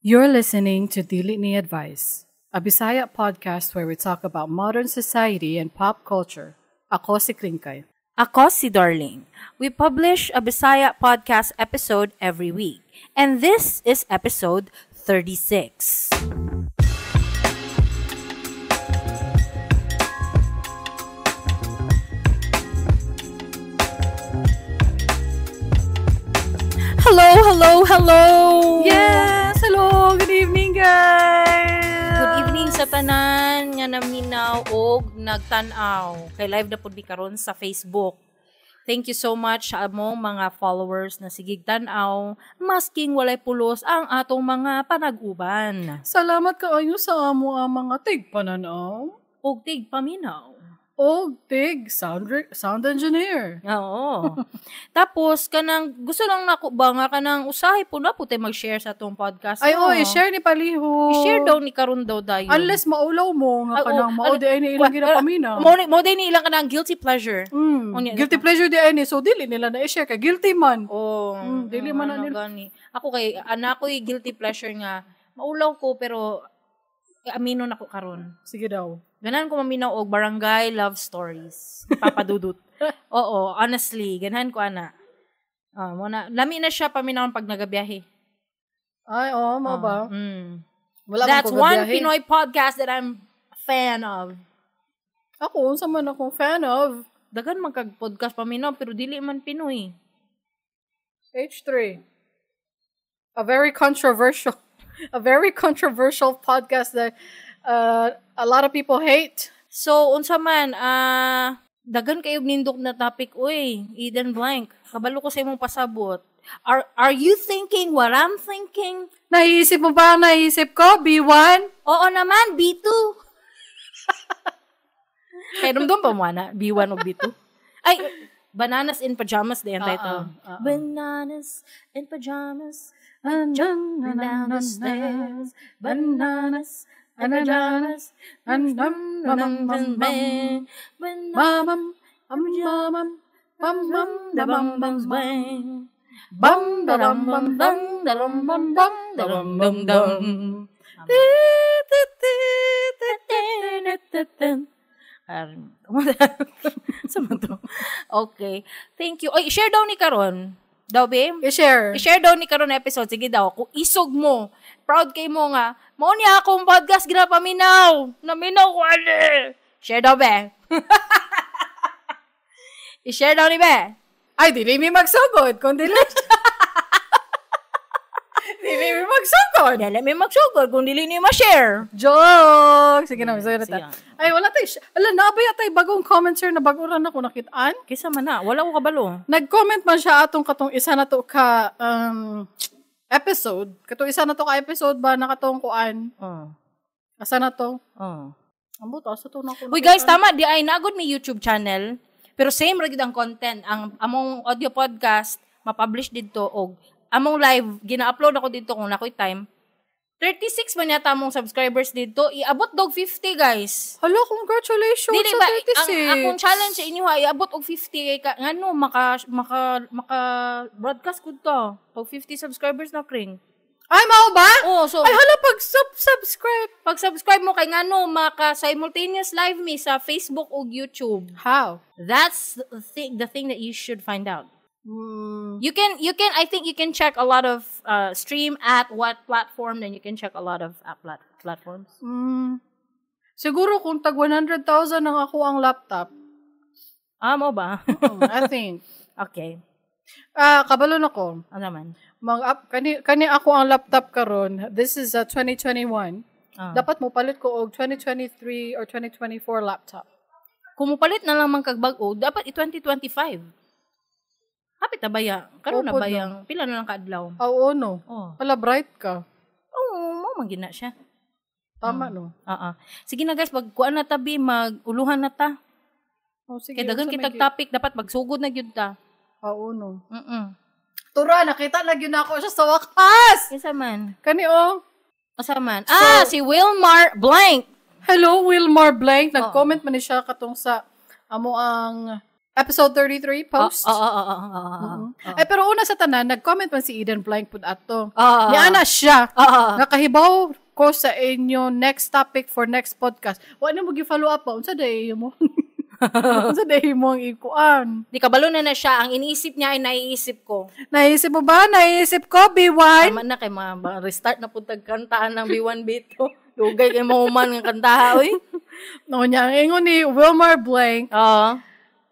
You're listening to Dili Ni Advice, a Bisaya podcast where we talk about modern society and pop culture. Ako si Klinkay. Ako si Darling. We publish a Bisaya podcast episode every week. And this is episode 36. Hello, hello, hello! Yes! Hello! Good evening, guys! Good evening sa tanan nga naminaw og nagtan-aw. Kay live na pud mi karon sa Facebook. Thank you so much sa among mga followers na sigig tan-aw masking walay pulos ang atong mga panag-uban. Salamat kaayo sa amo ang mga tigpananaw Og tigpaminaw. og tig sound engineer. Oo. Tapos kanang gusto lang nako ba nga kanang usahay po na po tayo mag-share sa atong podcast. Ay, no? oy, share ni paliho. I-share daw ni karon daw dayon. Unless maulaw mo nga Ay, kanang oo. mao di ay ni ilang ginapaminaw. Mo di ni ilang kanang guilty pleasure. Unya, Guilty pleasure di ay ni so dili nila na i-share kay guilty man. Oh, Dili man na ano nila. gani. Ako kay anak ko'y guilty pleasure nga maulaw ko pero amino na ko karon. Sige daw. Ganahan ko maminaw og barangay love stories. Papadudut. Oo, honestly, ganahan ko ana. Ah, mo na lami na siya paminawon pag nagabiyahe. Ay, oo, mao ba? Wala man That's ko one gabiyahe. Pinoy podcast that I'm a fan of. Ako, unsa man akong fan of Daghan man kag podcast paminaw pero dili man Pinoy. H3. A very controversial podcast that a lot of people hate. So unsa man daghan kayog nindok na topic oy, Eden Blank. Kabalo ko sa imong pasabot. Are you thinking what I'm thinking? Nahiisip mo ba ang nahiisip ko? B1? Oo naman, B2. Kay dumdum pa mo ana, B1 o B2. Ay, Bananas in Pajamas din ang title. Bananas in Pajamas. Down the stairs. Bananas in pajamas. Bam bam bam bam bam bam bam bam bam bam. Sama to. Okay. Thank you. Oy, share daw ni karon. Daw, babe? I-share. I-share daw ni karon episode. Sige daw. Kung isog mo, proud kay mo nga, mao niya akong podcast ginapaminaw. Naminaw ko ani. Share daw, be. I-share daw ni be. Ay, dili mi magsugod. Kung dili. Dili mi magsugod. Dili mi magsugod kung dili ni ma-share. Joke! Sige na, sige na. Sige. Ay, wala tayo. Ala, naabay atay bagong commenter na bago ran ako nakitaan. Kisa man na, wala ko kabalo. Nag-comment man siya atong katong isa na to ka episode. Katong isa na to ka episode ba na katong kuan. Oh. Asa na to? Oh. Ambot, asa to na ko. Uy guys, tama di ay naagod may YouTube channel. Pero same ra gyud ang content. Ang among audio podcast ma-publish didto og among live gina-upload ako didto kung nakoy time. 36 man yata among subscribers didto. Iabot dog 50 guys. Hala, congratulations Dili sa ba 36. ang akong challenge sa inyo ha iabot og 50 kay ka, ngano maka maka maka broadcast gud to. Pag 50 subscribers na kring. Ay, mao ba? Oh, so Ay, hala, pag-subscribe. pag subscribe mo kay ngano maka simultaneous live mi sa Facebook ug YouTube. How? That's the thing that you should find out. Mm. You can I think you can check a lot of stream at what platform, then you can check a lot of platforms. Mm. Siguro kung tag 100,000 ang ako ang laptop. Ah, mo ba? I think. Okay. Ah, kabalo na ko. Ano naman? Mag-up kani ako ang laptop karon. This is 2021. Ah. Dapat mo palit ko og 2023 or 2024 laptop. Kung mupalit na lang man kag bag-o, dapat i-2025. Hapit na ba ya? Karon na Opo ba na. yang? Pila na lang kaadlaw? Oo, no. Oh. Pala bright ka. Oo, mo man gina siya. Tama, no? Oo. Sige na guys, pagkuan na tabi, maguluhan na ta. Oh, sige. Kay daghan unsa may kitag topic, dapat magsugod na gyud ta. Oo, no. Mm. Tura, nakita na gyud ako siya sa wakas. Kinsa man? Kani oh. Asa man? Ah, si Wilmar Blank. Hello, Wilmar Blank. Nag-comment man ni siya katong sa amo ang Episode 33 post. Oo. Ay, pero una sa tanan, nag-comment man si Eden Blank pud ato. Oo. Niana siya. Oo. Nakahibaw ko sa inyo next topic for next podcast. Wa na mo gi-follow up ba? Unsa day mo? Unsa day mo ang ikuan? Di kabalo na na siya. Ang iniisip niya ay naiisip ko. Naisip mo ba? Naisip ko, B1? Tama na kay mga restart na puntag kantaan ng B1 B2. Dugay kay mahuman nga kantaha, oy. No, niya, ang ingon ni Wilmar Blank. Oo.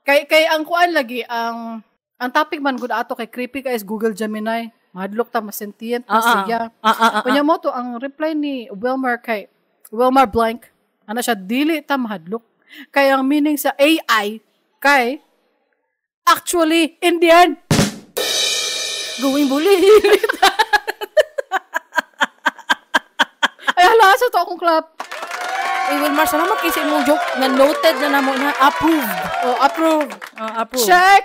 Kay ang kuan lagi, ang topic man gud ato kay creepy ka is Google Gemini. Mahadlok ta, masentient na siya. Kunya mo to, ang reply ni Wilmar kay Wilmar Blank, ana siya, dili ta mahadlok. Kay ang meaning sa AI, kay actually Indian. Going bully. Ay, hala, sa to akong clap. Uy, Wilmar, salamat kay sa imong joke na noted na namo na approved. Oh, approved. Approved. Check!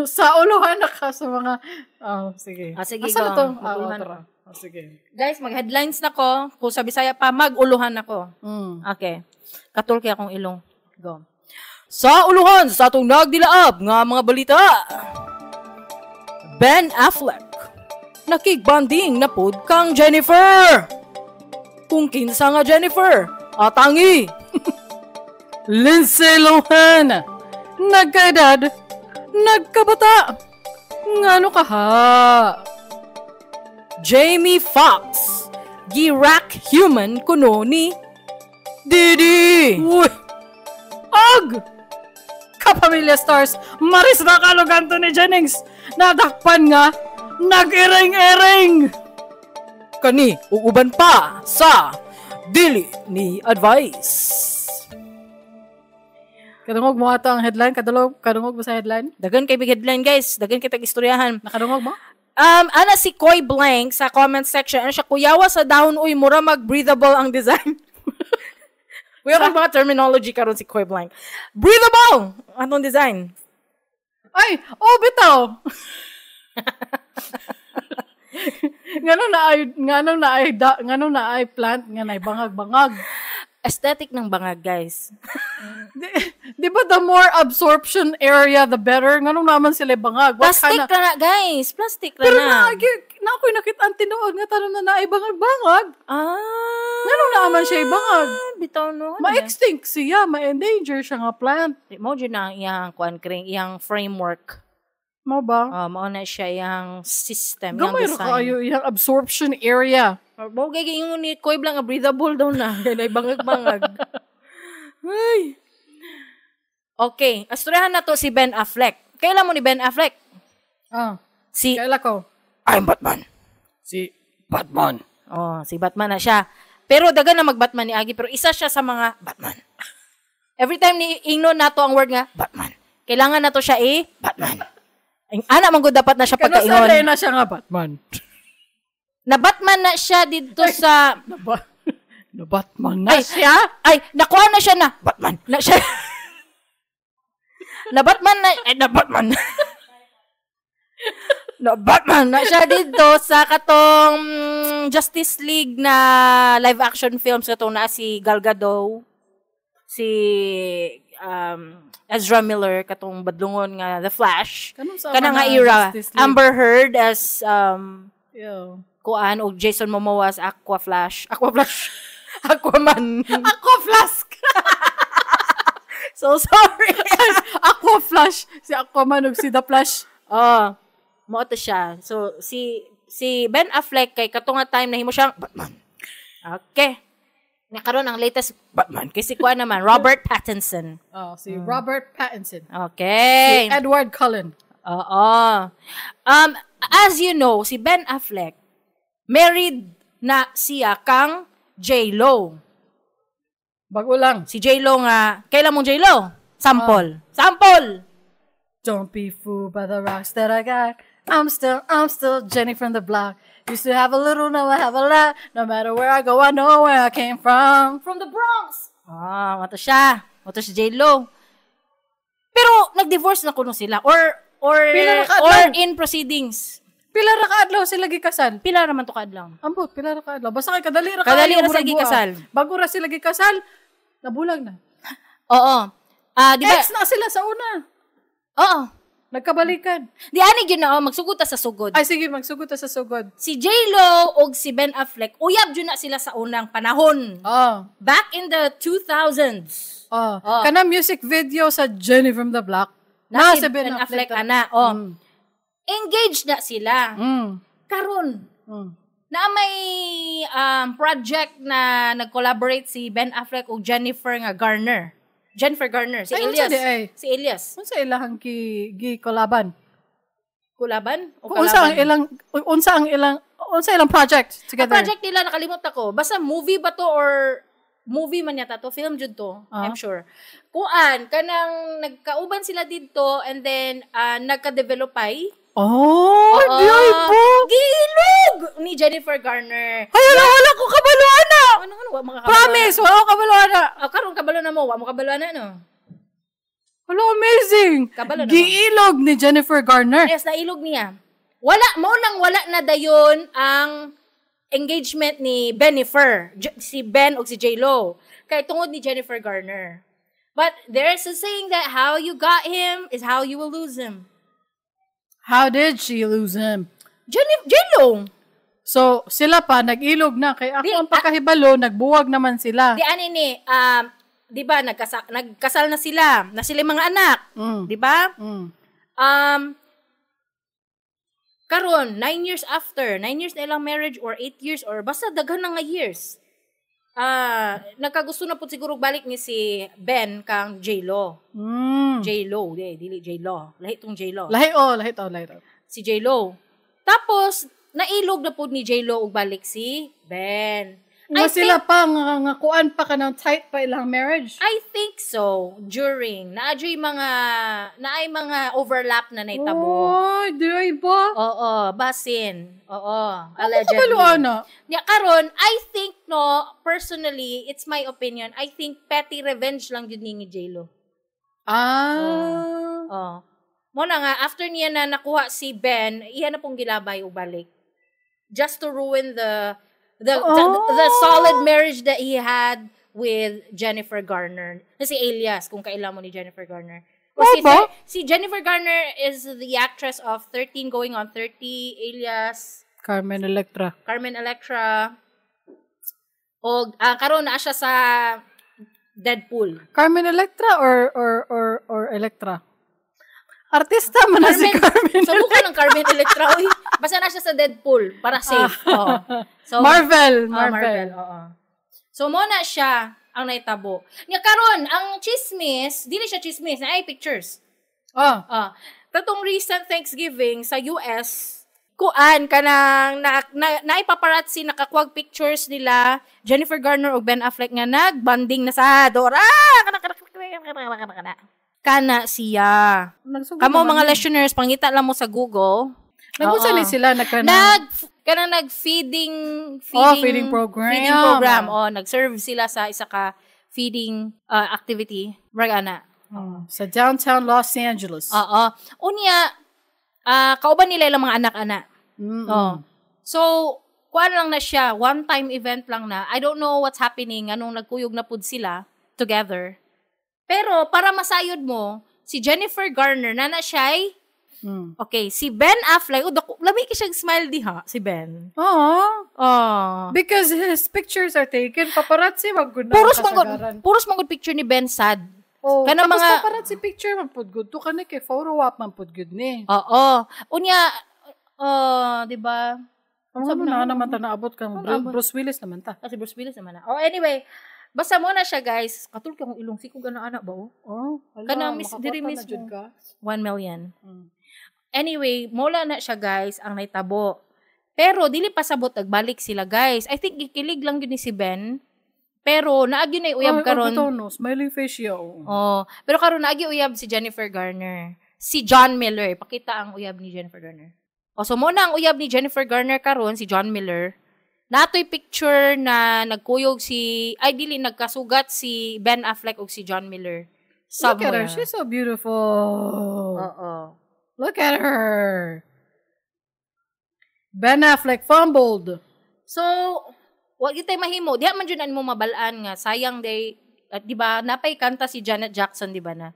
Sa uluhan na ka sa mga... Oh, sige. Ah, sige, Asa na go. to? Mag-uluhan tara. Oh, sige. Guys, mag-headlines na ko. Kung sa Bisaya pa, mag-uluhan ako. Mm. Okay. Katul kay akong ilong. Go. Sa uluhan sa atong nagdilaab nga mga balita. Ben Affleck. Nakigbanding na pud kang Jennifer. Kung kinsa nga Jennifer, atangi. Lindsay Lohan. Nagkaedad. Nagkabata. Ngano ka ha? Jamie Foxx. Gi-rack human kuno ni Didi. Uy! Ag! Kapamilya Stars, Maris Racal ug Anthony Jennings, nadakpan nga, nag-iring-iring! Kani uuban pa sa Dili ni Advice. Kadungog mo ato ang headline? Kadungog mo sa headline? Dagan kay big headline guys, dagan kay tag istoryahan. Nakadungog mo? Ana si Koy Blank sa comment section, ano siya, kuyawa sa dahon uy mura mag breathable ang design. Kuya kang mga terminology karon si Koy Blank. Breathable atong design. Ay! Oh, bitaw! Ngano na ay plant nga na bangag-bangag. Aesthetic ng bangag, guys. Di ba the more absorption area the better? Nganong naman sila bangag? What Plastic kind of- na na, guys. Plastic na Pero na. na ako'y nakita ang tinuod nga tanom na naay bangag-bangag. Ah. Nganong naaman siya ibangag? Bitaw no. Ma-extinct siya, ma-endanger siya nga plant. Mo jud na ang iyang kuan kring iyang framework. Mo ba? Mao na siya iyang system, iyang Gamay ra design. kaayo iyang absorption area. Mao gay ingon ni Koy Blank nga breathable daw na. Kay bangag-bangag. Ay. Okay, asturyahan na to si Ben Affleck. Kailan mo ni Ben Affleck? Ah, Si kaila ko. I'm Batman. Si Batman. Oh, si Batman na siya. Pero dagan na mag-Batman ni Agi, pero isa siya sa mga Batman. Every time ni ingnon nato ang word nga Batman. Kailangan nato siya eh Batman. Ang ana man gud dapat na siya Kano sa pagkaingon. na siya nga Batman. Na Batman na siya didto sa Na Batman na Ay. siya? Ay, nakuha na siya na Batman. Na siya. Na Batman na ay, na Batman. Na Batman na siya dito sa katong Justice League na live action films katong naa si Gal Gadot, si Ezra Miller katong badlungon nga The Flash. Kanang sa Kana nga mga era, Justice League? Amber Heard as Yeah. kuan og Jason Momoa as Aqua Flash. Aqua Flash. Aquaman. Aqua Flask. So sorry. Aqua Flash. Si Aquaman ug si The Flash. Oh, mao to siya. So si Ben Affleck kay kato nga time nahimo siyang Batman. Okay. Nakaroon ang latest Batman kay si kuan naman Robert Pattinson. Oh, si Robert Pattinson. Okay. Si Edward Cullen. Oo. As you know, si Ben Affleck married na siya kang J-Lo. Bago lang. Si J-Lo nga, kailan mong J-Lo? Sample. Sample! Don't be fooled by the rocks that I got. I'm still Jenny from the block. Used to have a little, now I have a lot. No matter where I go, I know where I came from. From the Bronx. Ah, mato siya. Mato si J-Lo. Pero nag-divorce na kuno sila or Pila na kaadlaw? or in proceedings. Pila ra kaadlaw sila gikasal. Pila raman to kaadlaw. Ambot, pila ra kaadlaw. Basta kay kadali ra Kadali kaayo, ra sila murag buha. gikasal. Bago ra sila gikasal, nabulag na. Oo. Ah, di ba? Ex na sila sa una. Oo. Nagkabalikan. Di ani gyud na oh, magsugod ta sa sugod. Ay, sige, magsugod ta sa sugod. Si J-Lo og si Ben Affleck, uyab jud na sila sa unang panahon. Oh. Back in the 2000s. Oh. Oh. Kana music video sa Jenny from the Block. Na, si Ben Affleck ana. Oh. Engaged na sila. Karon, na may project na nag-collaborate si Ben Affleck og Jennifer nga Garner. Jennifer Garner, si Ay, unsa Elias. di ay? Si Elias. Unsa ilahang gi kolaban? Kulaban o Kung unsa ang kalaban? ilang unsa ang ilang unsa ilang project Ang together? project nila nakalimot ako. Basta movie ba to or movie man yata to, film jud to, I'm sure. Kuan kanang nagkauban sila didto and then nagka-developay. Oh, Oo. di ay po. Gilog ni Jennifer Garner. Ay, wala, wala ko kabalo na. Ano ano wa mga kabalo? Promise, wala ko kabalo na. Ah, karon kabalo na mo, wa mo kabalo na no. Wala, amazing. Kabalo na mo. Giilog ni Jennifer Garner. Yes, nailog niya. Wala mo nang wala na dayon ang engagement ni Benifer, si Ben o si J-Lo. Kay tungod ni Jennifer Garner. But there's a saying that how you got him is how you will lose him. How did she lose him? J-Lo. So, sila pa, nag-ilog na. Kay ako Di, ang pagkahibalo, nagbuwag naman sila. Di ani ni, di ba nagkasal na sila, na sila yung mga anak, di ba? Karon 9 years after, 9 years na ilang marriage or 8 years or basta daghan na nga years. Nagkagusto na pud siguro balik ni si Ben kang J-Lo. J-Lo, di, dili J-Lo. Lahi tong J-Lo. Lahi oh, lahi to, lahi to. Si J-Lo. Tapos nailog na pud ni J-Lo og balik si Ben. Nga sila pa, nga kuan pa ka ng tight pa ilang marriage. I think so. During. Naay mga overlap na naitabo. Oy, di ay ba? Oo, basin. Oo, Ako allegedly. kabalo, ana. Ya, karon, I think, no, personally, it's my opinion, I think petty revenge lang yun ni J-Lo. Ah. Oo. Mo na nga, after niya na nakuha si Ben, iya na pong gilabay o balik. Just to ruin the solid marriage that he had with Jennifer Garner. Na si Elias, kung kailan mo ni Jennifer Garner. O Oh, ba? si Jennifer Garner is the actress of 13 Going on 30, Elias, Carmen Electra. Carmen Electra. O karon naa siya sa Deadpool. Carmen Electra or Electra? Artista man na si Carmen. So, mukha ng Carmen Electra. Uy, basta na siya sa Deadpool para safe. Oo. So, Marvel, Ah, Marvel. Marvel, oo. So, mo na siya ang naitabo. Nga karon ang chismis, dili siya chismis, na ay pictures. Oh. Ah, katong recent Thanksgiving sa US, kuan kanang na, na, naipaparazzi nakakuwag pictures nila Jennifer Garner ug Ben Affleck nga nagbanding na sa Dora. Kana kana kana kana kana. Kana siya. Nagsugod Kamo naman mga yun. listeners, pangita lang mo sa Google. Nagunsa Oo. ni sila nagka Kanang nag feeding Oh, feeding program. Feeding program. Oh, nag-serve sila sa isa ka feeding activity. Murag ana. Oh, sa downtown Los Angeles. Oo. Unya, kauban nila ilang mga anak-anak. Oh. So, kuan lang na siya, one-time event lang na. I don't know what's happening, anong nagkuyog na pud sila together. Pero, para masayod mo, si Jennifer Garner, nana siya'y, okay, si Ben Affleck, oh, dako, lami ka siyang smile diha, si Ben. Oo. Oh. Because his pictures are taken, paparazzi magud na Puros ang kasagaran. mangod, puros mangod picture ni Ben sad. Oh, Kanang tapos mga- paparazzi picture man pud good. To kani kay photo op man pud good ni. Oo. Unya, oh, di ba? Ang Sabi ano na- na naman ta naabot kang Ano, Bruce Willis naman ta. Kasi Bruce Willis naman na. Oh, anyway, basta mo na siya, guys. Katulog akong ilong sikog ana ana ba oh? Oh, hala, Kanang miss- makakwarta diri na mismo. jud ka. 1 million. Anyway, mola na siya, guys, ang naitabo. Pero dili pa sabot nagbalik sila, guys. I think gikilig lang yun ni si Ben. Pero naagi na uyab Ay, karon. Oh, bitaw, no, smiling face siya. Oh. Oh, pero karon naagi uyab si Jennifer Garner. Si John Miller, pakita ang uyab ni Jennifer Garner. O so mo na ang uyab ni Jennifer Garner karon si John Miller. Natoy picture na nagkuyog si ay dili nagkasugat si Ben Affleck ug si John Miller. Look at her, Somewhere. she's so beautiful. Oo. Look at her. Ben Affleck fumbled. So, wa gyud tay mahimo. Diha man jud mo mabalaan nga sayang day At di ba, napay kanta si Janet Jackson, di ba na?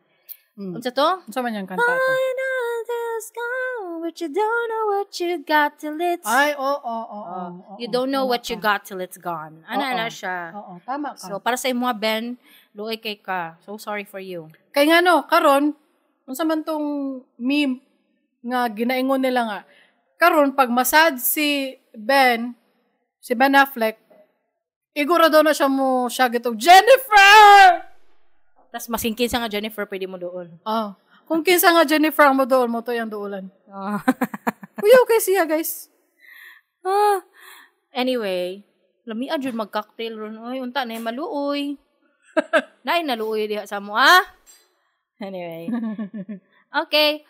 Unsa to? Unsa man yang kanta to? I know this gone, but you don't know what you got till it's... Ay, oo. You don't know Tama what you ka. got till it's gone. Ana Oo. na siya. Oo, tama ka. So, para sa imo, Ben, luoy kay ka. So sorry for you. Kay nga no, karon unsa man tong meme nga ginaingon nila nga karon pag masad si Ben Affleck, iguro daw na siya mo siya gitog Jennifer. Tapos masingkin sa nga Jennifer, pwede mo doon. Oh, kung kinsa nga Jennifer ang mo doon mo to yang duolan. Oh. Kuya, okay siya, guys. Ah. Anyway, lamia jud mag-cocktail ron. Oy, unta na maluoy. Naay naluoy diha sa mo, ah. Anyway. Okay.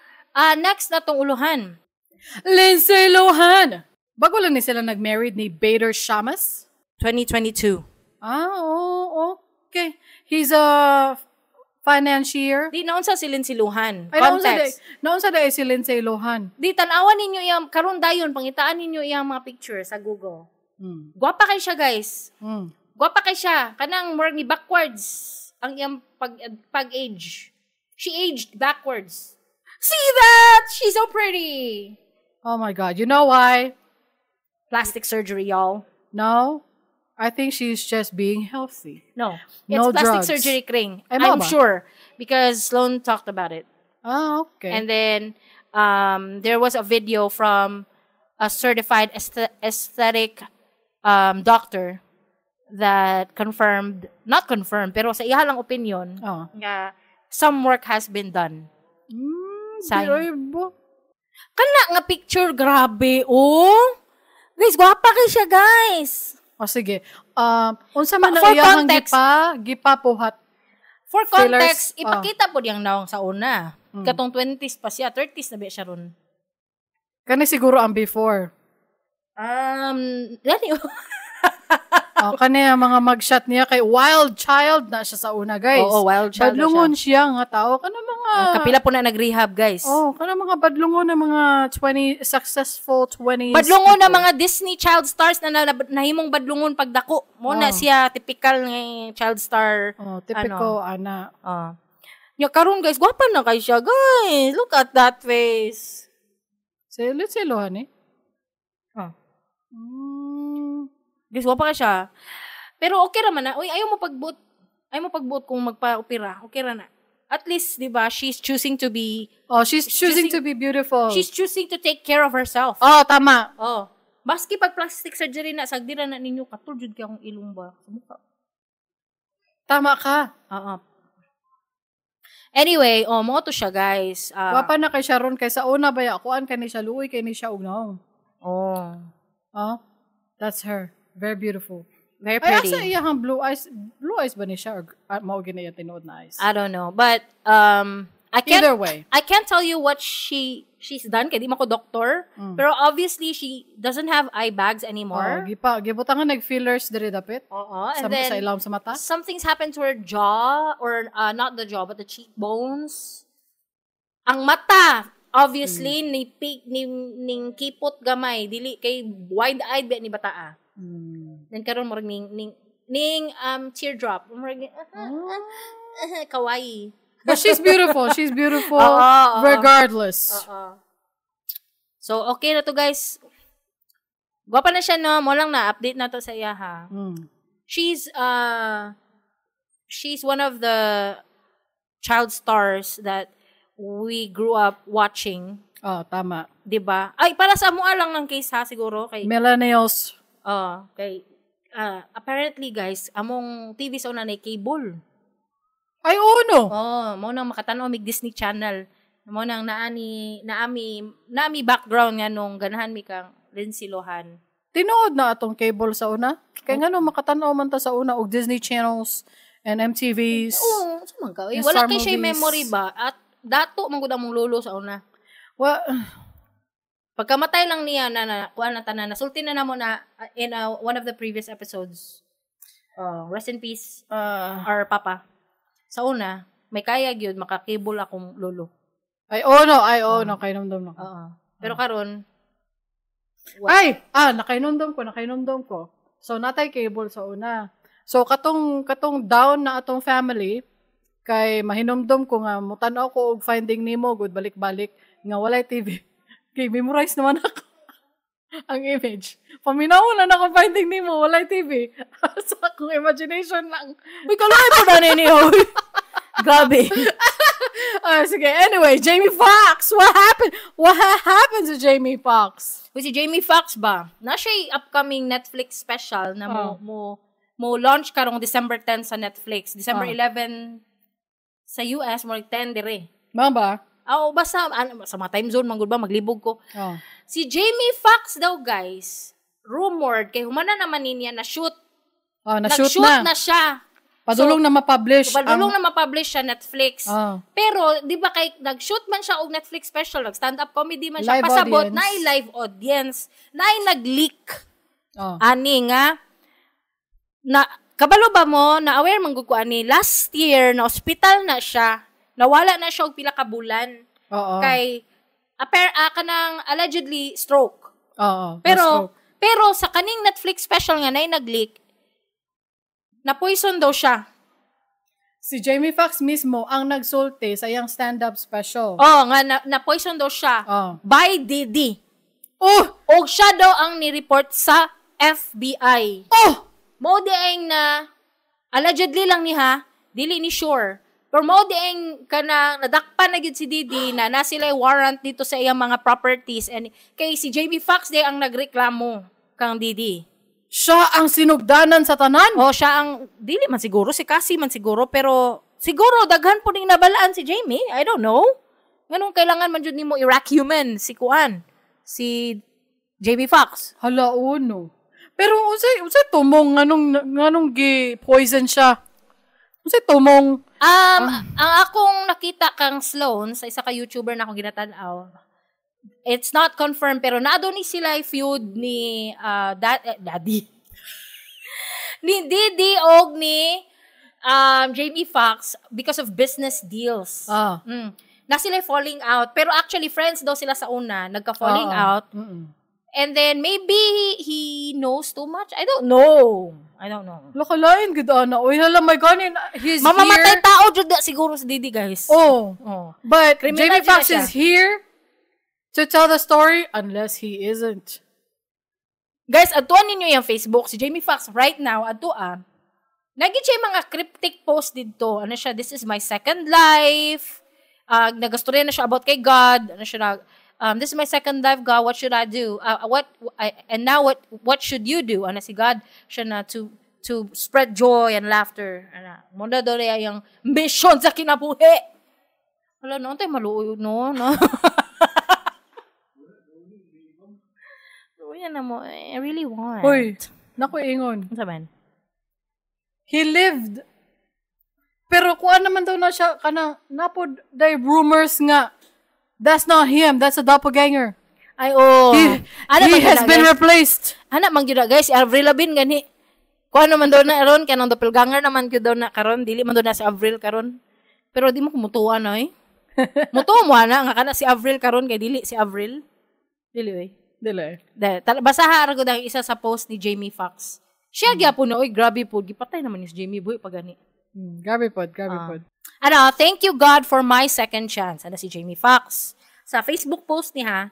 Next na tong uluhan. Lindsay Lohan. Bago lang ni sila nag-married ni Bader Shamas. 2022. Ah, oh, okay. He's a financier. Di naunsa si Lindsay Lohan. Ay, Context. naunsa da si Lindsay Lohan. Di tan-awan ninyo iyang karon dayon pangitaan ninyo iyang mga picture sa Google. Gwapa kay siya, guys. Gwapa kay siya. Kanang more ni backwards ang iyang pag-age. She aged backwards. See that? She's so pretty. Oh my God. You know why? Plastic surgery, y'all. No. I think she's just being healthy. No. It's No plastic drugs. surgery, Kring. Ay, mo I'm ba? sure. Because Sloan talked about it. Ah, okay. And then, there was a video from a certified aesthetic doctor that confirmed, not confirmed, pero sa iya lang opinion, oh. nga some work has been done. Sayang. Di, ay, bo. Kana nga picture, grabe, oh! Guys, gwapa kay siya, guys! O sige. Unsa man For ang iyahang context. gipa puhat. For Fillers, context, ipakita po diyang naong sa una. Katong 20s pa siya, 30s na ba siya ron. Kani siguro ang before. Gani. Oh, kani ang mga mugshot niya kay wild child na siya sa una, guys. Oo, wild child na Badlungon siya nga tao. Kana mga Kapila po na nag-rehab, guys. Oh, kana mga badlungon na mga 20 successful 20s. Badlungon na people. mga Disney child stars na nahimong badlungon pagdako. Mo na Oh. siya typical nga child star. Oh, typical ana. Ah. Nya karon guys, gwapa na kay siya, guys. Look at that face. Si Lindsay Lohan eh. Oh. Guys, gwapa ka siya. Pero okay ra man na. Uy, ayaw mo pagbuot. Ayaw mo pagbuot kung magpa-opera. Okay ra na. At least, di ba, she's choosing to be, Oh, she's choosing to be beautiful. she's choosing to take care of herself. Oh, tama. Oh. Maski pag plastic surgery na, sagdi ra na ninyo, katul jud kay akong ilong ba? Sa mukha. Tama ka. Oo. Anyway, oh, mo to siya, guys. Wapa na kay Sharon kay sa una ba ya kuan kani siya luoy kay ni siya og naong. Oh. Oh, that's her. Very beautiful. Very Ay, pretty. asa iyang blue eyes? Blue eyes ba ni siya or mao gina iya tinuod na eyes? I don't know. But, I can't, Either way. I can't tell you what she's done kay di man ko doktor. Pero obviously, she doesn't have eye bags Oh, anymore. gipa gibutangan nag fillers diri dapit. Oo. And Sa, then, sa ilawom sa mata. something's happened to her jaw or not the jaw but the cheekbones. Ang mata obviously ni ni ni ning kipot gamay dili kay wide-eyed ba ni bataa. Then karon murag ning ning ning teardrop. Murag kawaii. But she's beautiful. She's beautiful Oo, oo. regardless. Oo. So okay na to guys. Gwapa na siya no, mo lang na update na to sa iya ha. She's she's one of the child stars that we grew up watching, Oh, tama. 'di ba? Ay para sa amoa lang ng case ha siguro kay Millennials. kay apparently guys, among TV sa una na cable. Ay, oo no. Oh, mo nang makatan-aw mig Disney Channel. Mo nang naani naami naami background nga nung ganahan mi kang Lindsay Lohan. Tinuod na atong cable sa una. Kay ngano makatan-aw man ta sa una og Disney Channels and MTVs. Oo, sa man ka. Uy, Yung wala star kay siya movies. memory ba? At dato man gud among lolo sa una. Wa Pagkamatay lang niya na, na kuan na tanan, nasulti na namo na in one of the previous episodes. Rest in peace, our papa. Sa una, may kaya gyud makakibol akong lolo. Ay, oh no, ay oh no, kainomdom na ko. Oo. Pero karon Ay, nakainomdom ko. So, natay cable sa una. So katong down na atong family kay mahinumdom ko nga mutan-aw ko og Finding Nemo gud balik-balik nga walay TV. Kay memorize naman ako ang image. Paminaw na nako Finding Nemo, walay TV. Sa akong imagination lang. Uy, kalay po na nini, oy. Grabe. Sige. Anyway, Jamie Foxx. What happened? What happened to Jamie Foxx? Uy, si Jamie Foxx ba? Na siya upcoming Netflix special na mo launch karong December 10 sa Netflix. December 11 sa US, mo 10 dire. Mao ba? Oo, basta sa mga time zone manggod ba maglibog ko. Oh. Si Jamie Foxx daw, guys, rumored kay humana naman niya na shoot. Oh, na-shoot na. Na siya. Padulong na ma-publish. Padulong na ma-publish siya Netflix. Oh. Pero di ba kay nag-shoot man siya og Netflix special, nag stand-up comedy man siya, live pasabot audience. Na live audience, na nag-leak. Oh. Ani nga na kabalo ba mo na aware man gud ko ani last year na ospital na siya. Nawala na siya og pila ka bulan. Oo. Kay kanang allegedly stroke. Oo. Pero stroke. Pero sa kaning Netflix special nga nay nag-leak, na poison daw siya. Si Jamie Foxx mismo ang nagsulti sa iyang stand-up special. Oh, nga na poison daw siya. Oh. By Diddy. Oh, Og siya daw ang ni-report sa FBI. Oh! Mao di ang na allegedly lang ni ha, dili ni sure. Pero mao di ang kanang nadakpan na gyud si Diddy na na sila warrant dito sa iyang mga properties and kay si Jamie Foxx di ang nagreklamo kang Diddy. Siya ang sinugdanan sa tanan. Oh, siya ang dili man siguro si Cassie man siguro pero siguro daghan po ning nabalaan si Jamie. I don't know. Nganong kailangan man jud nimo i-racumen si kuan, si Jamie Foxx. Hala uno. Pero unsay tumong nganong gi poison siya? Unsay tumong? Ang akong nakita kang Sloan sa isa ka YouTuber na akong ginatan-aw. It's not confirmed pero naa ni sila feud ni daddy. Ni Diddy og ni Jamie Foxx because of business deals. Ah. Mm. Na sila falling out pero actually friends daw sila sa una, nagka-falling out. Mm-mm. And then maybe he knows too much. I don't know. Lakalain gud ana. Oy, hala my God, he's Mamamatay here. tao jud siguro si Diddy, guys. Oh. Oh. But criminal Jamie jud na Foxx siya. is here to tell the story unless he isn't. Guys, adtuan ninyo yung Facebook si Jamie Foxx right now adtua. Nagi siya mga cryptic post didto. Ano siya, this is my second life. Nagastorya na siya about kay God. Ano siya this is my second life, God. What should I do? What should you do? Ano si God? Siya na to spread joy and laughter. Ano, mo na daw yung mission sa kinabuhi. Wala no, tayo maluoy no, no. Luoy na mo. I really want. Uy, naku ingon. Ano sabihin? He lived. Pero kuan naman daw na siya kanang napod day rumors nga. That's not him. That's a doppelganger. Ay, oh. He, Ana he has man been guys. replaced. Ana man gyud na, guys, si Avril Lavigne gani. Kuan naman daw na aron kanang doppelganger naman gyud daw na karon, dili man daw na si Avril karon. Pero di mo kumutuwa na eh. Mutuo mo ana nga kana si Avril karon kay dili si Avril. Dili oy. Dili. Basaha ra gud ang isa sa post ni Jamie Foxx. Siya gyapon na oy, grabe po gipatay naman ni si Jamie buhi pa gani. Grabe pod, grabe pod. Ano, thank you God for my second chance. Ana si Jamie Foxx. Sa Facebook post niya,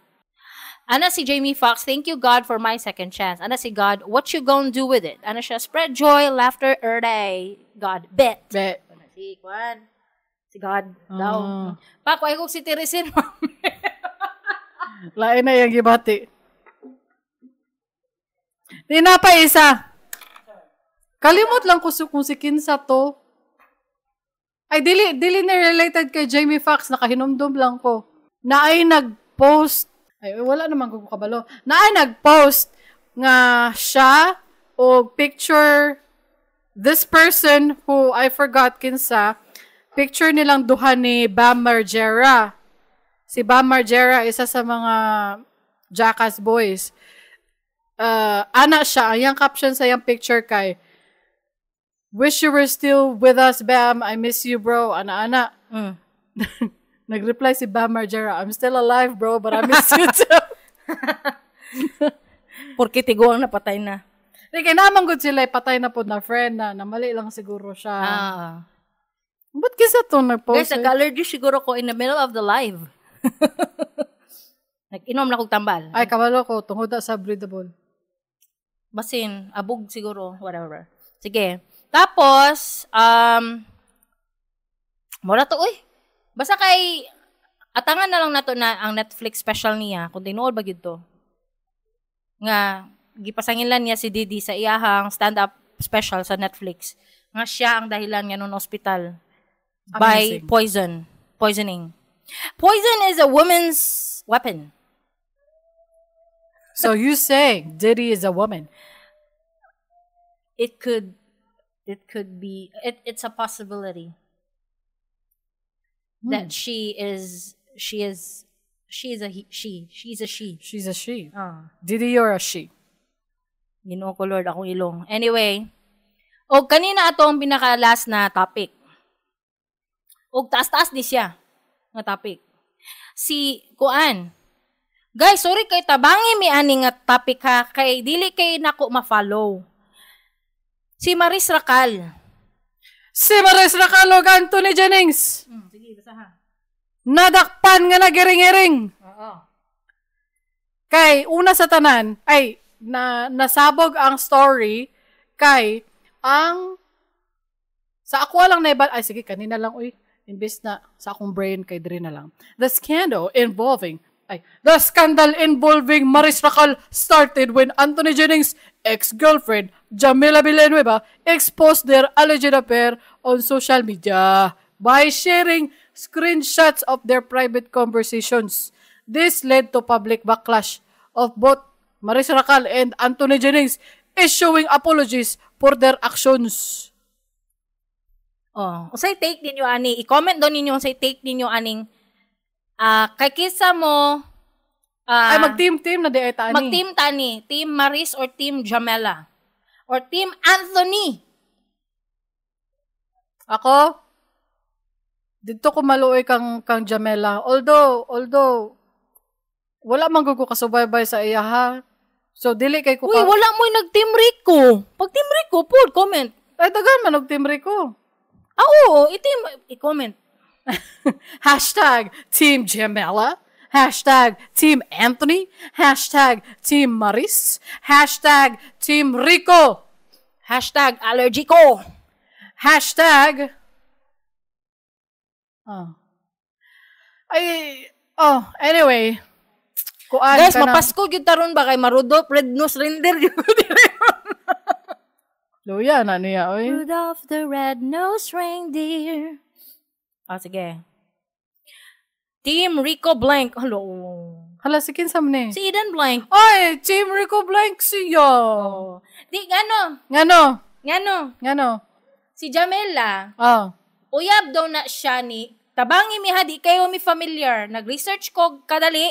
ana si Jamie Foxx, thank you God for my second chance. Ana si God, what you gonna do with it? Ana siya, spread joy, laughter, day. God, bet. Bet. Ana si Kwan. Si God daw. Ah. Pako, ay kong si Teresin. Lain na yung gibati. Di na pa isa. Kalimot lang ko kung si Kinsa to. Ay, dili na related kay Jamie Foxx. Nakahinumdum lang ko. Na ay nag-post. Ay, wala naman ko kabalo. Na ay nag-post nga siya o picture this person who I forgot kinsa, picture nilang duha ni Bam Margera. Si Bam Margera, isa sa mga Jackass Boys. Ana siya, ang iyang caption sa iyang picture kay, "Wish you were still with us, Bam. I miss you, bro. Ana-ana." Mm. Nag-reply si Bam Margera, "I'm still alive, bro, but I miss you too." Porque tiguang napatay na. Di kay naman gud sila patay na pod na friend na namali lang siguro siya. Ah. Ba't kisa to nag-post? Guys, nag-allergy siguro ko in the middle of the live. Nag-inom na kog tambal. Ay, kabalo ko. Tungod na sa breathable. Basin, abog siguro, whatever. Sige. Tapos, mura to, uy. Basta kay, atangan na lang nato na ang Netflix special niya, kung tinuod ba gyud to. Nga, gipasangin lang niya si Didi sa iyahang stand-up special sa Netflix. Nga siya ang dahilan nga nun ospital. By Amazing. poison. Poisoning. Poison is a woman's weapon. So you saying Diddy is a woman? It could be, it's a possibility that she is a she. She's a she. She's a she. Ah. Diddy, you're a she. Ginoo ko Lord, akong ilong. Anyway, og kanina ato ang pinaka last na topic. Og taas-taas ni siya nga topic. Si Kuan. Guys, sorry kay tabangi mi ani nga topic ha kay dili kay nako ma-follow. Si Maris Racal. Si Maris Racal og Anthony Jennings. Sige, basta ha. Nadakpan nga nagiring-iring. Oo. Kay una sa tanan ay na nasabog ang story kay ang sa ako lang naibal ay sige kanina lang uy imbes na sa akong brain kay diri na lang. The scandal involving Maris Racal started when Anthony Jennings' ex-girlfriend Jamila Villanueva exposed their alleged affair on social media by sharing screenshots of their private conversations. This led to public backlash of both Maris Racal and Anthony Jennings issuing apologies for their actions. Oh, unsay take ninyo ani? I-comment daw ninyo unsay take ninyo aning kay kisa mo Ay, mag-team-team na di ay taani. Mag-team tani, Team Maris or Team Jamela or Team Anthony. Ako, dito ko maluoy kang Jamela. Although, wala man ko kasubaybay sa iya ha. So, dili kay ko Uy, wala mo'y nag-Team Rico. Pag Team Rico, po, comment. Ay, dagan man og Team Rico. Ah, oo, i-comment. Hashtag Team Jamela. Hashtag Team Anthony. Hashtag Team Maris. Hashtag Team Rico. Hashtag allergy ko. Hashtag oh. Ay, oh, anyway. Kuan Guys, ka na. mapasko gyud taron ba kay Marudolph Red Nose Reindeer gyud. Luya na niya, oy. Rudolph the Red Nose Reindeer. Ah, sige. Team Rico Blank. Hello. Hala, si kinsa man ni? Si Eden Blank. Oy, Team Rico Blank siya. Oh. Di, ngano? Ngano? Ngano? Ngano? Si Jamela, Oh. uyab daw na siya ni, tabangi mi ha, di kayo mi familiar. Nag-research ko kadali,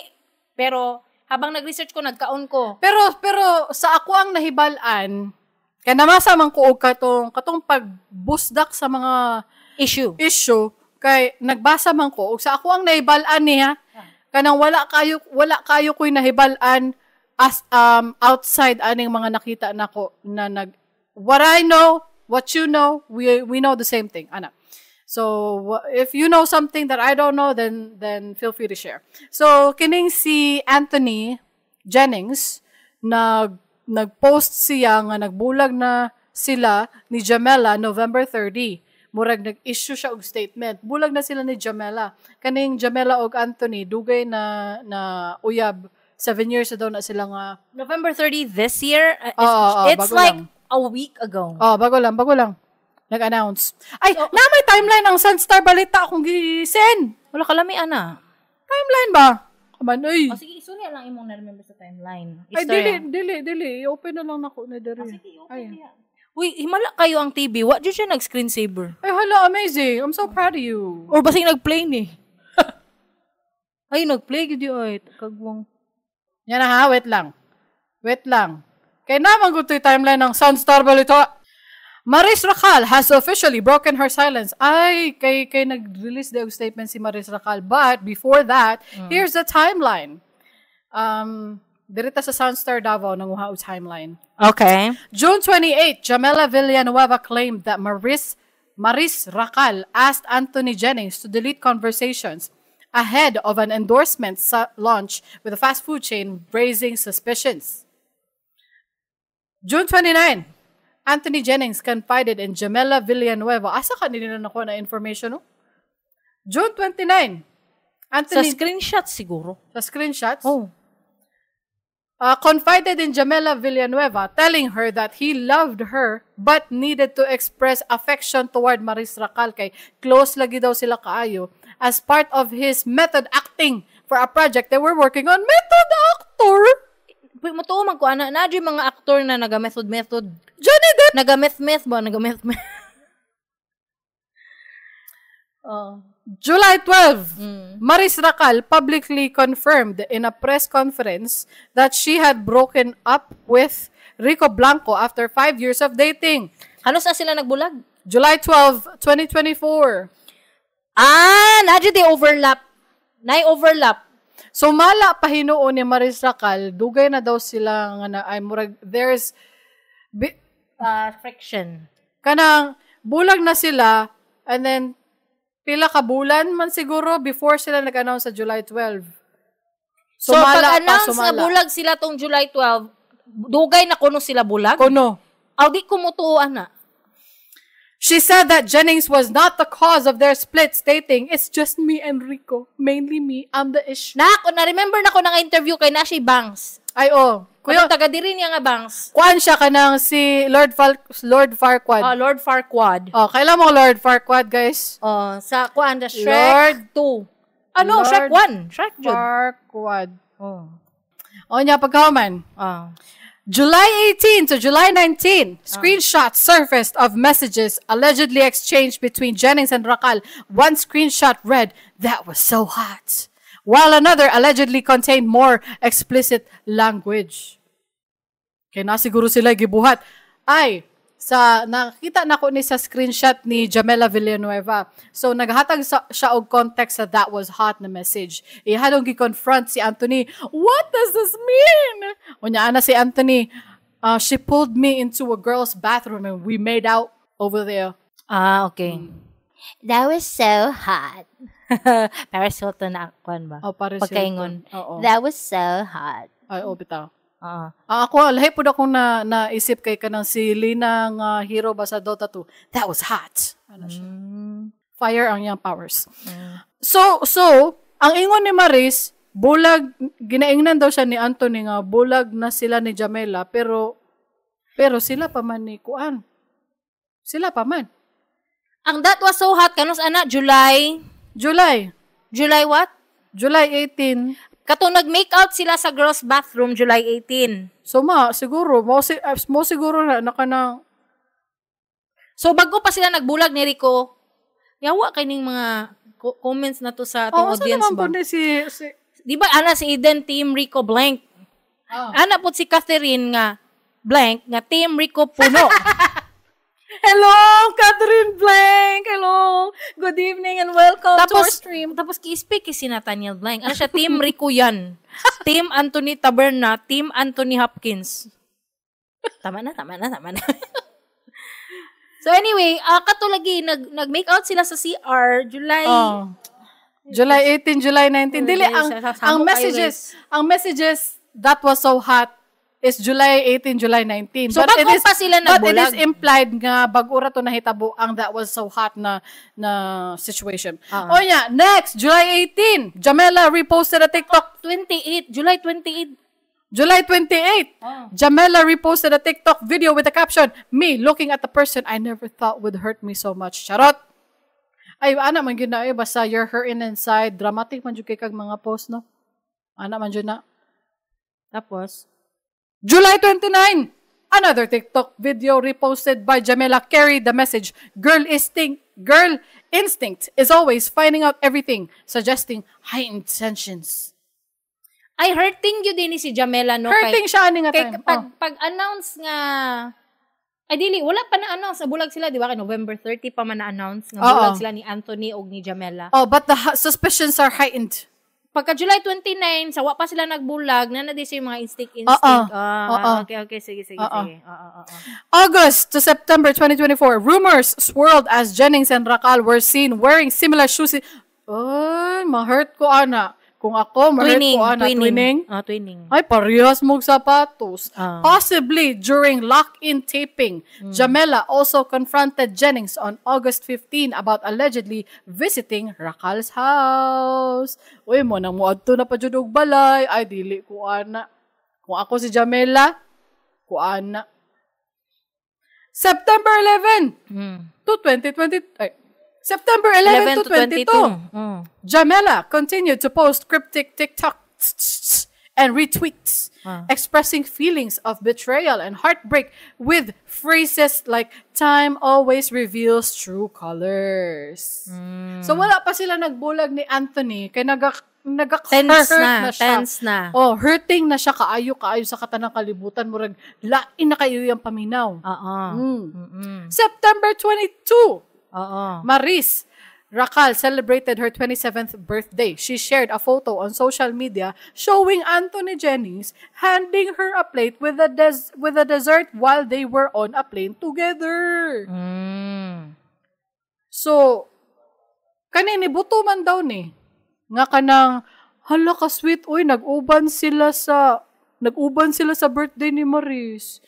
pero habang nag-research ko, nagkaon ko. Pero sa ako ang nahibal-an, kay namasa man ko og katong pagbusdak sa mga Issue. issue kay nagbasa man ko og sa ako ang nahibal-an niya kanang wala kayo ko'y nahibal-an as outside aning mga nakita nako na nag what I know, what you know, we know the same thing, ana. So if you know something that I don't know, then feel free to share. So kining si Anthony Jennings nagpost siya nga nagbulag na sila ni Jamela November 30. Murag nag-issue siya og statement. Bulag na sila ni Jamela. Kaning Jamela og Anthony dugay na uyab, 7 years na daw na sila nga. November 30 this year? It's bago like lang. A week ago. Oh, bago lang. Nag-announce. Ay, so, na may timeline ang Sunstar Balita akong gi-send. Wala kalami, ana. Timeline ba? Kaman, uy. O sige, istorya lang imong na-remember sa timeline. Ay, dili. I-open na lang nako na diri. Sige, i-open niya. Uy, himala kayo ang TV. Wa jud siya nag-screensaver. Ay, hala, amazing. I'm so proud of you. Or basing nag-play ni. Ay, nag-play gid ay. Kagwang. Yan na ha, wait lang. Wait lang. Kaya naman gusto yung timeline ng Sunstar Balita. Maris Racal has officially broken her silence. Ay, kay nag-release the statement si Maris Racal. But before that, here's the timeline. Dirita sa Sunstar Davao nanguha og timeline. Okay. June 28, Jamela Villanueva claimed that Maris Racal asked Anthony Jennings to delete conversations ahead of an endorsement launch with a fast food chain, raising suspicions. June 29, Anthony Jennings confided in Jamela Villanueva. Asa ka nila nakuha na information, no? June 29, Sa Anthony screenshot siguro. sa screenshots. Oh. Confided in Jamela Villanueva, telling her that he loved her but needed to express affection toward Maris Racal kay close lagi daw sila kaayo as part of his method acting for a project they were working on. Method actor? Uy, matuo man ko ana na yung mga aktor na naga method method. Johnny Depp? Naga meth meth ba naga meth meth. Oh. July 12, Maris Racal publicly confirmed in a press conference that she had broken up with Rico Blanco after 5 years of dating. Halos na sila nagbulag. July 12, 2024. Ah, na di overlap. Nay overlap. So mala pa hinuon ni Maris Racal, dugay na daw sila nga na ay murag there's bi, Friction. Kanang bulag na sila and then pila ka bulan man siguro before sila nag-announce sa July 12. So, Sumala pa, pag-announce na sumala. bulag sila tong July 12, dugay na kuno sila bulag? Kuno. Aw, di ko mutuo na. She said that Jennings was not the cause of their split, stating, "It's just me and Rico. Mainly me. I'm the issue." Na ako, na-remember na ko nang interview kay Nashi Banks. Ay, oh. Kuya, Kuya, taga diri niya nga Banks. kuan siya kanang si Lord Farquaad. Oh, Lord Farquaad. Oh, kailan mo Lord Farquaad, guys? Oh, sa kuan the Shrek Lord 2. Ano, Lord Shrek 1. Shrek jud. Farquaad. Oh. O niya, pagkahuman. Ah. July 18 to July 19, screenshots surfaced of messages allegedly exchanged between Jennings and Racal. One screenshot read, "That was so hot," while another allegedly contained more explicit language. Kaya na siguro sila gibuhat. Ay, sa nakita na ko ni sa screenshot ni Jamela Villanueva. So naghatag siya og context sa "That was hot" na message. Ihadong gi-confront si Anthony, "What does this mean?" Unya ana si Anthony, "She pulled me into a girl's bathroom and we made out over there." Ah, okay. That was so hot. Paris Hilton na kuan ba? Oh, Paris Pagkaingon. Hilton. Oo. That was so hot. Ay, oh, bitaw. Ah. Ah, ako, lahi pud akong na, naisip kay kanang si Lina nga hero ba sa Dota 2. "That was hot." Ano siya? Fire ang iyang powers. So, ang ingon ni Maris, bulag, ginaingnan daw siya ni Anthony nga, bulag na sila ni Jamela, pero sila pa man ni Kuan. Sila pa man. Ang "That was so hot" kanus ana July July. July what? July 18. Katong nag-make out sila sa girls' bathroom July 18. So ma, siguro, mo siguro na naka na, So bago pa sila nagbulag ni Rico, yawa kay ning mga comments na to sa atong Oh, saan audience naman ba? po ni si Di ba ana si Eden Team Rico blank? Ah. Ana po si Catherine nga blank nga Team Rico puno. Hello, Catherine Blank! Hello! Good evening and welcome to our Tapos, stream. tapos ki-speak kay si Nathaniel Blank. Ano siya? Team Rico yan. Team Anthony Taberna. Team Anthony Hopkins. Tama na, tama na, tama na. So anyway, kato lagi, nag-make out sila sa CR, July. Oh. July 18, July 19. Dili, Sa- ang samo kayo, messages, ang messages, "That was so hot" is July 18, July 19. So, bago pa sila But it is nagbulag. implied nga bago ra to nahitabo ang "That was so hot" na situation. Ah. O nya, next, July 18, Jamela reposted a TikTok 28, July 28. July 28, Jamela reposted a TikTok video with the caption, "Me looking at the person I never thought would hurt me so much." Charot! Ay, ana man gyud na eh, basta you're hurting inside. Dramatic man jud kay kag mga post, no? Ana man jud na. Tapos, July 29, another TikTok video reposted by Jamela carried the message, "Girl instinct is always finding out everything," suggesting high intentions. Ay, hurting yun din ni si Jamela, no? Hurting siya ani nga Kay, time. pag, Oh. pag-announce nga, ay dili, wala pa na-announce, nabulag sila, di ba? Kay November 30 pa man na-announce nga Oo. bulag sila ni Anthony og ni Jamela. Oh, but the suspicions are heightened. Pagka July 29, sa wa pa sila nagbulag, na na di siya yung mga instinct. Oo. Ah, Oo. okay, sige, sige, Oo. sige. Oo. August to September 2024, rumors swirled as Jennings and Racal were seen wearing similar shoes. Ay, ma-hurt ko, ana. Kung ako, ma-hurt ko, ana. Twinning. Ah, twinning. Ay, parehas mong sapatos. Ah. Possibly during lock-in taping. Jamela also confronted Jennings on August 15 about allegedly visiting Racal's house. Uy, mo nang muadto na pa jud og balay. Ay, dili ko ana. Kung ako si Jamela, ko ana. September 11 to 2020, ay, September 11 to 22. Jamela continued to post cryptic TikToks and retweets, expressing feelings of betrayal and heartbreak with phrases like, "Time always reveals true colors." So wala pa sila nagbulag ni Anthony kay naga Tense hurt na, na siya. tense na. Oh, hurting na siya kaayo kaayo sa katanang kalibutan, murag lain na kayo yung paminaw. Oo. September 22. Oo. Maris Racal celebrated her 27th birthday. She shared a photo on social media showing Anthony Jennings handing her a plate with a dessert while they were on a plane together. So, kanini buto man daw ni. Nga kanang hala ka sweet, oy, nag-uban sila sa birthday ni Maris.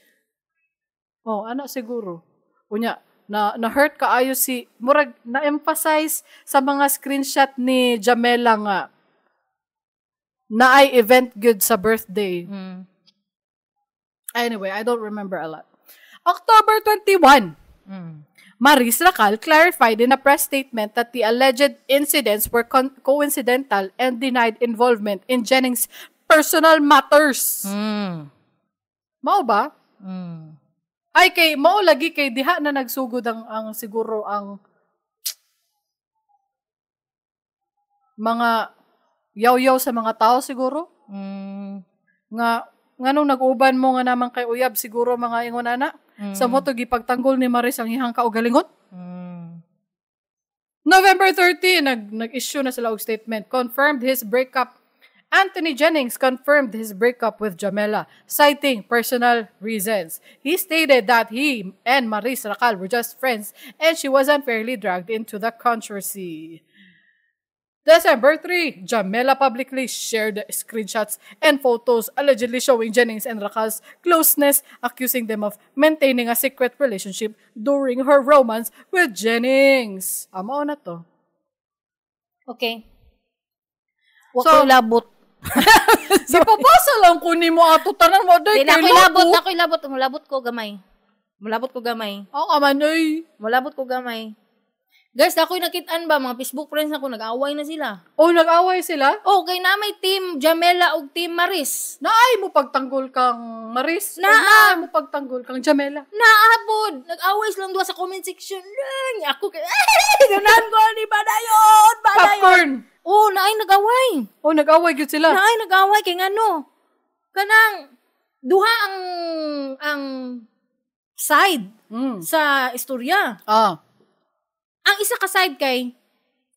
Oh, ana siguro. Unya, na na-hurt kaayo si murag na-emphasize sa mga screenshot ni Jamela nga naay event good sa birthday. Anyway, I don't remember a lot. October 21. Maris Racal clarified in a press statement that the alleged incidents were coincidental and denied involvement in Jennings' personal matters. Mao ba? Ay, kay, mao lagi kay diha na nagsugod ang siguro ang mga yaw-yaw sa mga tao siguro. Nga, nganong nag-uban mo nga naman kay uyab siguro mga ingon ana. Sa mo to gipagtanggol ni Maris ang iyang kaugalingon. November 30, nag-issue na sila og statement. Confirmed his breakup. Anthony Jennings confirmed his breakup with Jamela, citing personal reasons. He stated that he and Maris Racal were just friends and she was unfairly dragged into the controversy. December 3, Jamela publicly shared screenshots and photos allegedly showing Jennings and Racal's closeness, accusing them of maintaining a secret relationship during her romance with Jennings. Amo na to. Okay. Wa So, ko'y labot. Di pa basa lang kunin mo ato tanan mo day Di na kay ako'y labot, labot. na ako'y labot. Mulabot ko gamay. Mulabot ko gamay. Ako man oy. Mulabot ko gamay. Guys, ako'y nakitaan ba mga Facebook friends ako nag-away na sila. Oh, nag-away sila? Oh, kay na may team Jamela ug team Maris. Naay mo pagtanggol kang Maris. O Naa. Naay mo pagtanggol kang Jamela. Naabod. Nag-away silang duha sa comment section. Lang. Ako kay ganahan ko ni padayon, padayon. Popcorn. Oh, naay nag-away. Oh, nag-away gyud sila. Naay nag-away kay ngano? Kanang duha ang side sa istorya. Ang isa ka side kay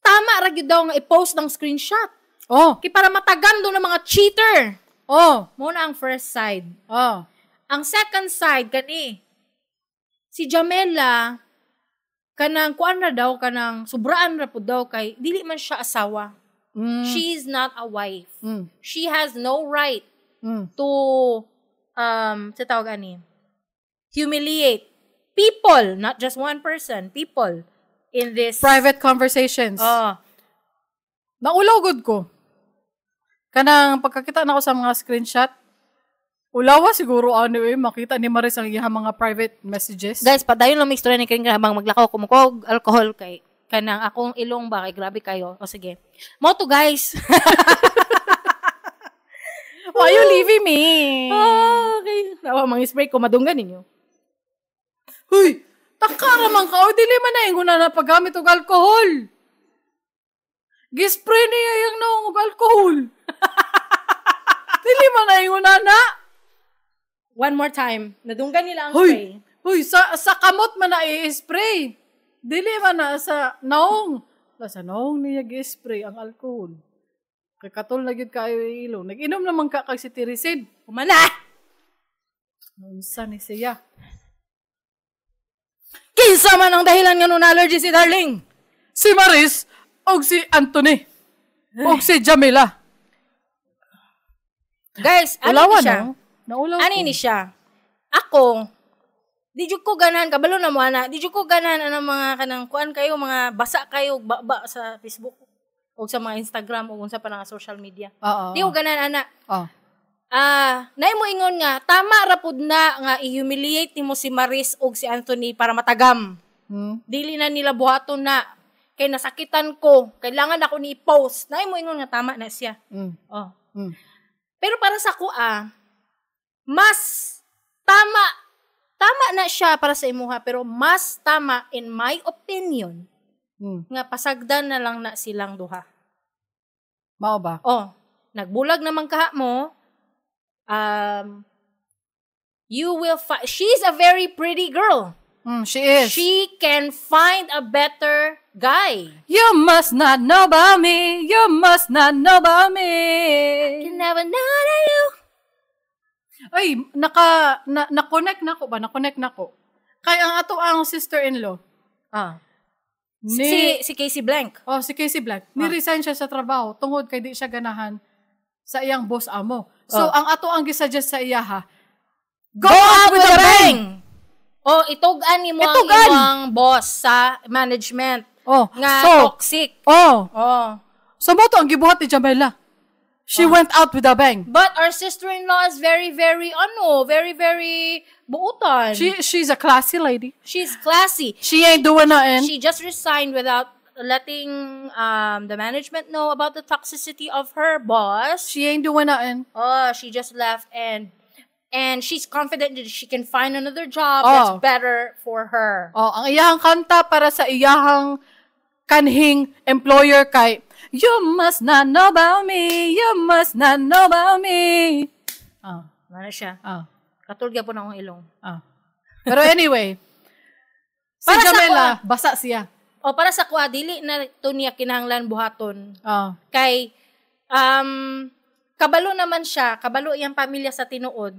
tama ra gyud daw nga i-post ng screenshot. Oh. Kay para matagan do ng mga cheater. Oh. Mo na ang first side. Oh. Ang second side kani si Jamela kanang kuan na daw kanang sobraan ra pud daw kay dili man siya asawa. She is not a wife. She has no right to sa tawag ani humiliate people, not just one person, people in this Private conversations. Oh. Naulaw gud ko. Kanang pagkakita na ako sa mga screenshot, ulawa siguro ano eh, makita ni Maris ang iyang mga private messages. Guys, padayon lang may istorya ni Kring habang maglakaw ko og alcohol kay kanang akong ilong ba kay grabe kayo. O sige. Mo to guys. Why you leaving me? Ah, okay. Nawa mga spray ko madunggan ninyo. Huy! Takara man ka. O, dili man na ingon na paggamit og alcohol. Gispray niya yung naong og alcohol. Dili man na ingon na. One more time. Nadunggan nila ang Huy! spray. Huy, sa kamot man na i-spray. Dili man na sa naong. La, sa naong niya gi-spray ang alcohol. Kay katol na gyud kaayo ilong. Nag-inom naman ka kag cetirizine. Humana! Unsa ni siya? Kinsa man ang dahilan nga na allergy si Darling? Si Maris og si Anthony. Og si Jamila. Guys, ano Ulawan, ni siya? no? Naulaw Ano ko. ni siya? Ako, di jud ko ganahan, kabalo na mo ana, di jud ko ganahan anang mga kanang kuan kayo, mga basa kayo, ba sa Facebook o sa mga Instagram o unsa pa nga social media. Oo. Di ko ganahan ana. Oo. Ah, naay mo ingon nga tama ra pud na nga i-humiliate nimo si Maris og si Anthony para matagam. Dili na nila buhaton na kay nasakitan ko, kailangan ako ni i-post. Naay mo ingon nga tama na siya. Oh. Pero para sa kuha, mas tama tama na siya para sa imuha, pero mas tama in my opinion nga pasagdan na lang na silang duha. Mao ba? Oh, nagbulag naman kaha mo. You will she's a very pretty girl. She is. She can find a better guy. You must not know about me. You must not know about me. Can never know that you. Ay, na-connect na ko ba? Na-connect na ko. Kay ang ato ang sister-in-law. Ah. Ni, Si Casey Blank. Oh, si Casey Blank. Ni-resign siya sa trabaho tungod kay di siya ganahan sa iyang boss amo. So, ang ato ang gisuggest sa iya ha, Go out with a bang! Oh, itug-an nimo ang Itug-an! imong boss sa management Oh, nga so, toxic. oh, Oh. so mo to ang gibuhat ni Jamela. She went out with a bang. But our sister-in-law is very, very, very, very buutan. She's a classy lady. She's classy. She ain't doing nothing. She just resigned without letting the management know about the toxicity of her boss. She ain't doing nothing. Oh, she just left and she's confident that she can find another job Oh. that's better for her. Oh, ang iyahang kanta para sa iyahang kanhing employer kay You must not know about me. You must not know about me. Ah, Ano siya? ah, Katulog po na akong ilong. ah. Pero anyway, si Para sa Jamela, basa siya. O para sa kuha, dili na to niya kinahanglan buhaton. Ah. Kay, kabalo naman siya, kabalo iyang pamilya sa tinuod.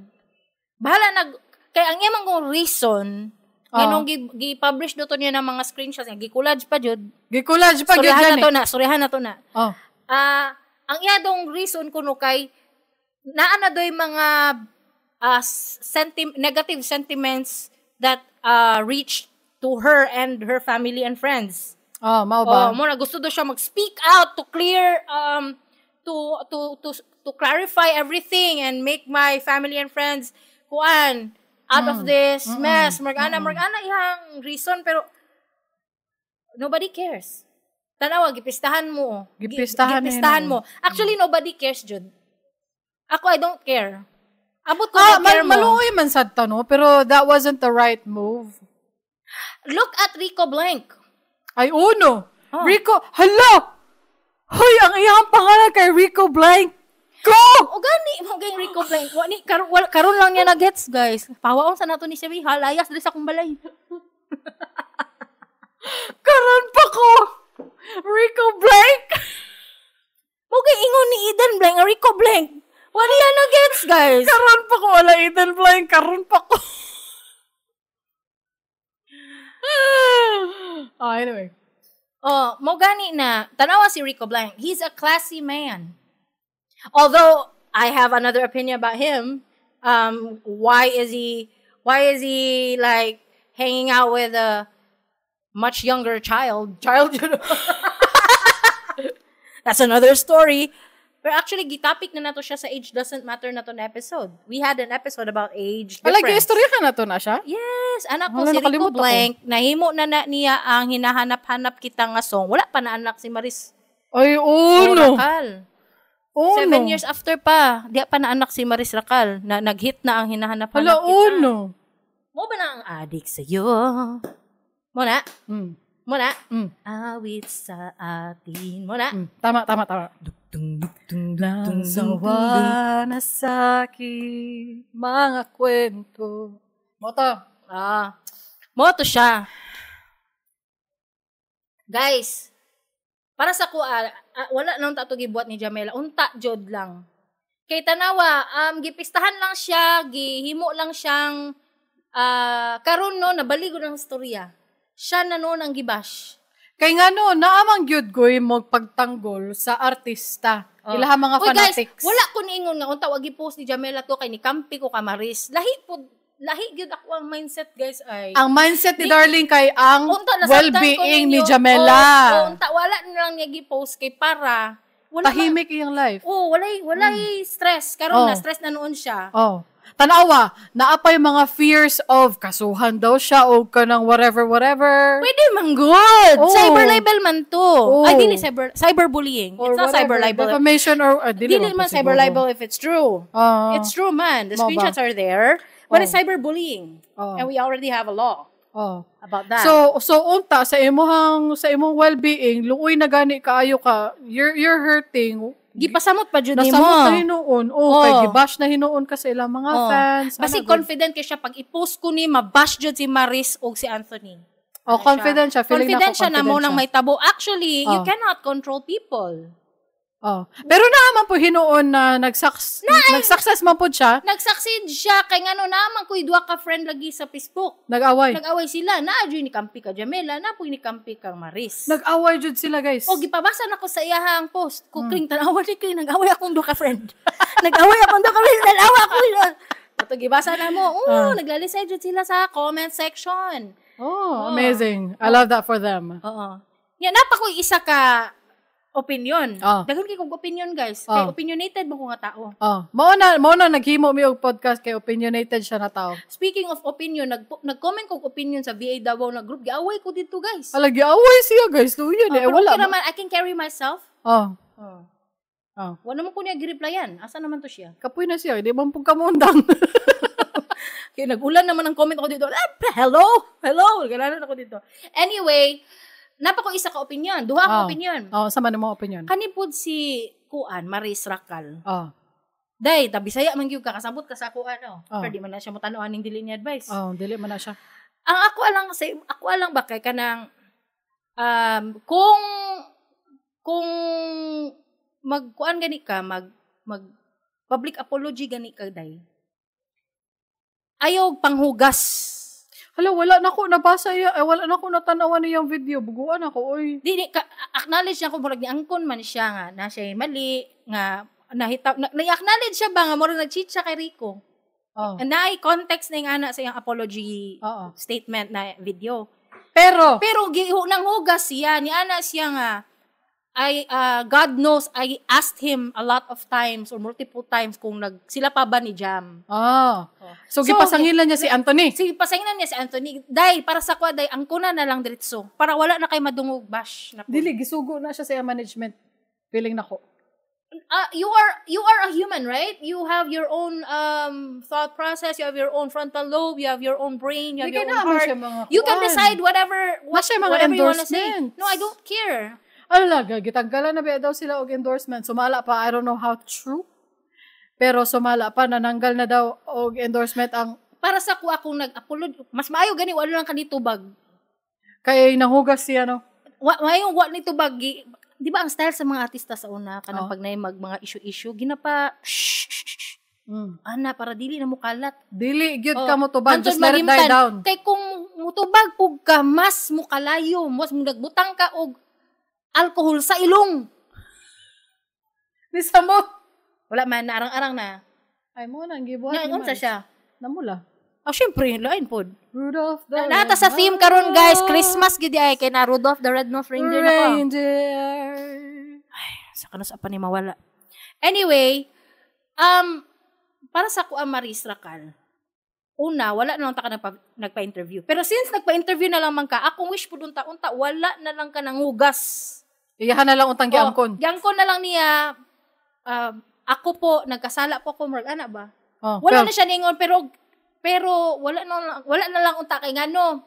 Bahala nag, kay ang iyang kong reason, nganong gi-publish do to niya ng mga screenshots, niya, gi-collage pa jud. Gi-collage pa gyud Storyahan na gani. to na, storyahan na to na. Oh. Ang iya dong reason kuno kay naa na doy mga negative sentiments that reached to her and her family and friends. Oh, mao ba? Oh, mo na gusto do siya mag-speak out to clear to clarify everything and make my family and friends kuan out of this mess. Margana iyang reason pero nobody cares. Tanawa, gipistahan mo. Gipistahan Gipistahan eh, no. mo. Actually, nobody cares, Jud. Ako, I don't care. Abot ko, care mo. Maluoy man sad ta, no? Pero that wasn't the right move. Look at Rico Blank. Ay, uno. Oh. Rico, hala! Hoy, ang iyang pangalan kay Rico Blank. Go! O gani, mo gang Rico Blank. Wa ni karon karon lang niya nag-gets, guys. Pawaon sa nato ni siya, halayas diri sa akong balay. Karon pa ko! Rico Blank! Mo kay ingon ni Eden Blank, ang Rico Blank. Wa niya nag-gets, guys. Karon pa ko, wala Eden Blank. Karon pa ko. Anyway. Oh, mo gani na tanawa si Rico Blank. He's a classy man. Although I have another opinion about him. Why is he like hanging out with a much younger child? Child, you know. That's another story. Pero actually, gitopic na nato siya sa Age Doesn't Matter na to na episode. We had an episode about age Wala, difference. istorya ka na to na siya? Yes, anak ko Wala, si Rico nakalimot ako. Blank, nahimo na na niya ang hinahanap-hanap kita nga song. Wala pa na anak si Maris. Ay, uno. Racal. Uno. 7 years after pa, di pa na anak si Maris Racal. Na, nag-hit na ang hinahanap-hanap Hala, kita. uno. Mo ba na ang adik sa'yo? Mo na? Mo na? Awit sa atin. Mo na? Tama, tama, tama. Dung, Sawa na sa aking mga kwento. Mo to. Ah. Mo to siya. Guys, Para sa ko, wala nang tato gibuhat ni Jamela. Unta jod lang. Kay tanawa, gipistahan lang siya, gihimo lang siyang karon no nabaligo ng istorya. Siya na noon ang gibash. Kay nga no, naamang gyud ko'y magpagtanggol sa artista. Oh. Ilaha mga Uy, guys, fanatics. wala ko niingon nga unta wag gi-post ni Jamela to kay ni kampi ko kamaris. Lahi gyud ako ang mindset, guys, ay. Ang mindset ni Darling kay ang Unta nasaktan ko well-being ni ninyo. Jamela. Oh, unta wala na lang niya gi-post kay para wala Tahimik iyang life. Oh, walay stress. Karon na stress na noon siya. Oh. Tanawa, naa pa'y mga fears of kasuhan daw siya o kanang whatever, whatever. Pwede man good. Oh. Cyber libel man to. Oh. Ay, dili cyberbullying. Or It's not whatever, cyber libel. Defamation or dili, Dili man po cyber siguro. libel if it's true. It's true man. The Mao ba? screenshots are there. But Oh. it's cyberbullying. Oh. And we already have a law Oh. about that. So unta sa imong well-being, luoy na gani kaayo ka, you're hurting. Gipasamot pa jud nimo. Nasamot na hinuon. Oh, Oh. kay gibash na hinuon ka sa ilang mga Oh. fans. Basi Ana, good. confident kay siya pag i-post ko ni mabash jud si Maris og si Anthony. Oh, confident siya. Feeling Confident nako, siya na mo confident nang siya. may tabo. Actually, you Oh. cannot control people. Oh. Pero naaman po hinuon na nag-success man po siya. Nag-succeed siya kay ngano naman ko'y duha ka friend lagi sa Facebook. Nag-away. Nag-away sila. Naa jud ni kampi ka Jamela, na ni kampi kang Maris. Nag-away jud sila, guys. O gipabasa na ko sa iyahang post. Ko kring tanawa ni kring nag-away akong duha ka friend. Nag-away akong duha ka friend. Nag-away ako. Ato gibasa na mo. Oh, naglalisay jud sila sa comment section. Oh, amazing. I love that for them. Oo. Nya napa ko isa ka opinion. Oh. Daghan kay kog opinion, guys. Kay Oh. opinionated mo ko nga tao. Oh, mao na naghimo mi og podcast kay opinionated siya na tao. Speaking of opinion, nag-comment kog opinion sa VA Davao na group. Giaway ko dito, guys. Ala giaway siya, guys. Luya Oh, ni pero wala. okay naman, I can carry myself. Oh. Oh. Oh. Wala naman ko niya gi-replyan. Asa naman to siya? Kapoy na siya, di man pud kamundang. Kaya nag-ulan naman ang comment ako dito. Ah, hello! Hello! Gananan ako dito. Anyway, napa ko isa ka opinion. Duha ka Oh. opinion. Oh, sama nimo opinion. Kani pod si Kuan, Maris Racal. Oh. Day, tabisaya man gyud ka kasabot ka sa kuan oh. Oh. Pero di man na siya mo aning dili niya advice. Oh, dili man na siya. Ang ako lang sa ako lang ba kay kanang kung magkuan gani ka mag mag public apology gani ka day. Ayaw panghugas. Hala, wala na ko nabasa iya, ay, wala na ko natanawan niyang video. Buguan ako, oy. Di ka, acknowledge na ko murag ni angkon man siya nga na siya mali nga nahita na, na-acknowledge siya ba nga murag nag-cheat siya kay Rico. Oh. And naay context na yung ana sa iyang apology Oo. statement na video. Pero Pero nanghugas siya ni ana siya nga I God knows I asked him a lot of times or multiple times kung nag sila pa ba ni Jam. ah. So, So, gipasangilan niya si Anthony. Sige, pasanginan niya si Anthony. Day, para sa kwa, day, ang kuna na lang diretso. Para wala na kay madungog bash. Na po. Dili gisugo na siya sa iyang management. Feeling nako. You are a human, right? You have your own thought process, you have your own frontal lobe, you have your own brain, you have Di your kay own naa man heart. siya mga You can kuan. decide whatever Na siya mga whatever you wanna say. endorsements. No, I don't care. Ala, gitanggalan na ba daw sila og endorsement. Sumala pa, I don't know how true. Pero sumala pa, nananggal na daw og endorsement ang Para sa kuha kung nag-upload, mas maayo gani wala lang kanitubag. kay nahugas siya, no? Wa maayo wa ni tubag. Di ba ang style sa mga artista sa una kanang Oh. pag naay mag mga issue-issue ginapa shh, shh, shh, ana para dili na mukalat. Dili, gyud Oh. ka mo tubag. Hantod Just let it die malimtan. down. Kay kung mutubag pug ka mas mukalayo, mas nagbutang ka og alcohol sa ilong. Ni samot. Wala man naarang-arang na. Ay mo nang gibuhat. Nga ni unsa Maris. siya? Namula. Oh, syempre, lain pod. Rudolph the Nata sa theme karon guys, Christmas gid ay kay na Rudolph the Red-Nosed Reindeer na ko. Reindeer. Sa kanos pa ni mawala. Anyway, para sa kuha Maris Racal, una, wala na lang ta ka nagpa-interview. Pero since nagpa-interview na lang man ka, akong wish po unta unta, wala na lang ka nangugas. Iyahan na lang untang giangkon. Oh, giangkon na lang niya, ako po, nagkasala po ako, murag, ana ba? Oh, Wala pero- na siya ningon, pero wala na lang unta kay ngano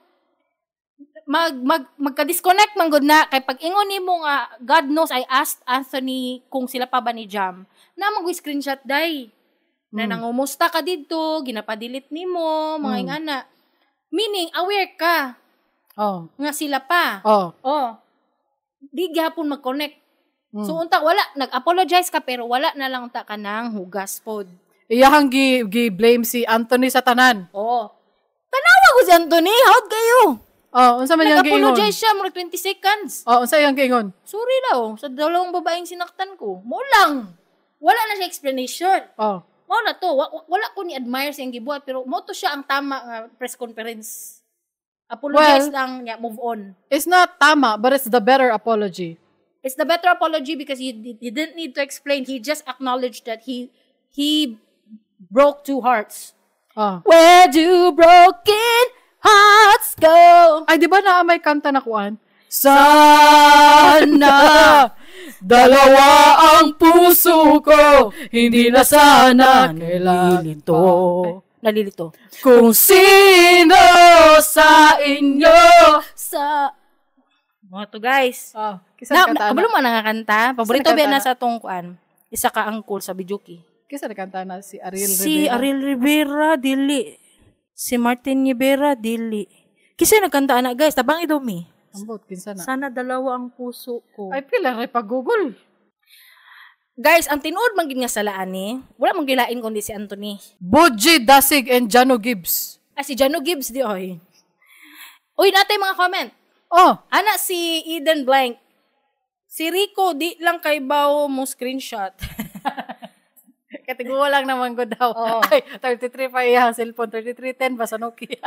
magka-disconnect man gud na kay pag ingon nimo nga God knows I asked Anthony kung sila pa ba ni Jam na mag screenshot day na nangumusta ka didto ginapa-delete nimo mga ingana, meaning aware ka Oh. nga sila pa. Oh. Oh. Di gyapon mag-connect. So unta wala nag-apologize ka pero wala na lang unta ka nang hugas pod. Iyahang gi blame si Anthony sa tanan. Oo. Tanawa ko si Anthony, how'd kayo? Oh, unsa man iyang giingon? Nag-apologize siya, murag 20 seconds. Oh, unsa iyang giingon? Sorry daw, sa dalawang babaeng sinaktan ko. Mo lang. Wala na siya explanation. Oh. Mao na to, wala ko ni admire siyang gibuhat pero mo to siya ang tama nga press conference. Apologize Well, lang, niya, move on. It's not tama, but it's the better apology. It's the better apology because he didn't need to explain. He just acknowledged that he broke two hearts. Oh. Where do broken hearts go? Ay, di ba na may kanta na kuan? Sana dalawa ang puso ko, hindi na sana kailan Nalilito. Nalilito. Kung sino sa inyo. Sa mga to guys. Oh, kisa Na, kanta na, na. kabalo man nakakanta. Paborito Kisa ba na nakanta sa tong kuan? Isa ka angkol sa Bijuki. Kisa nakanta na si Ariel Si Rivera. Ariel Rivera, dili. Si Martin Rivera, dili. Kisa nagkanta na guys, tabang idumi. Ambot, kinsa na. Sana dalawa ang puso ko. Ay, pila rin pa Google. Guys, ang tinuod man gid nga salaan ni, wala man gilain kundi si Anthony. Budgie Dasig and Jano Gibbs. Ah, si Jano Gibbs di oy. Uy, natay mga comment. Oh, Ana si Eden Blank. Si Rico, di lang kay Bao mo screenshot. katiguwa lang naman ko daw. Oo. Ay, 33 pa iya, cellphone. 3310 ba sa Nokia?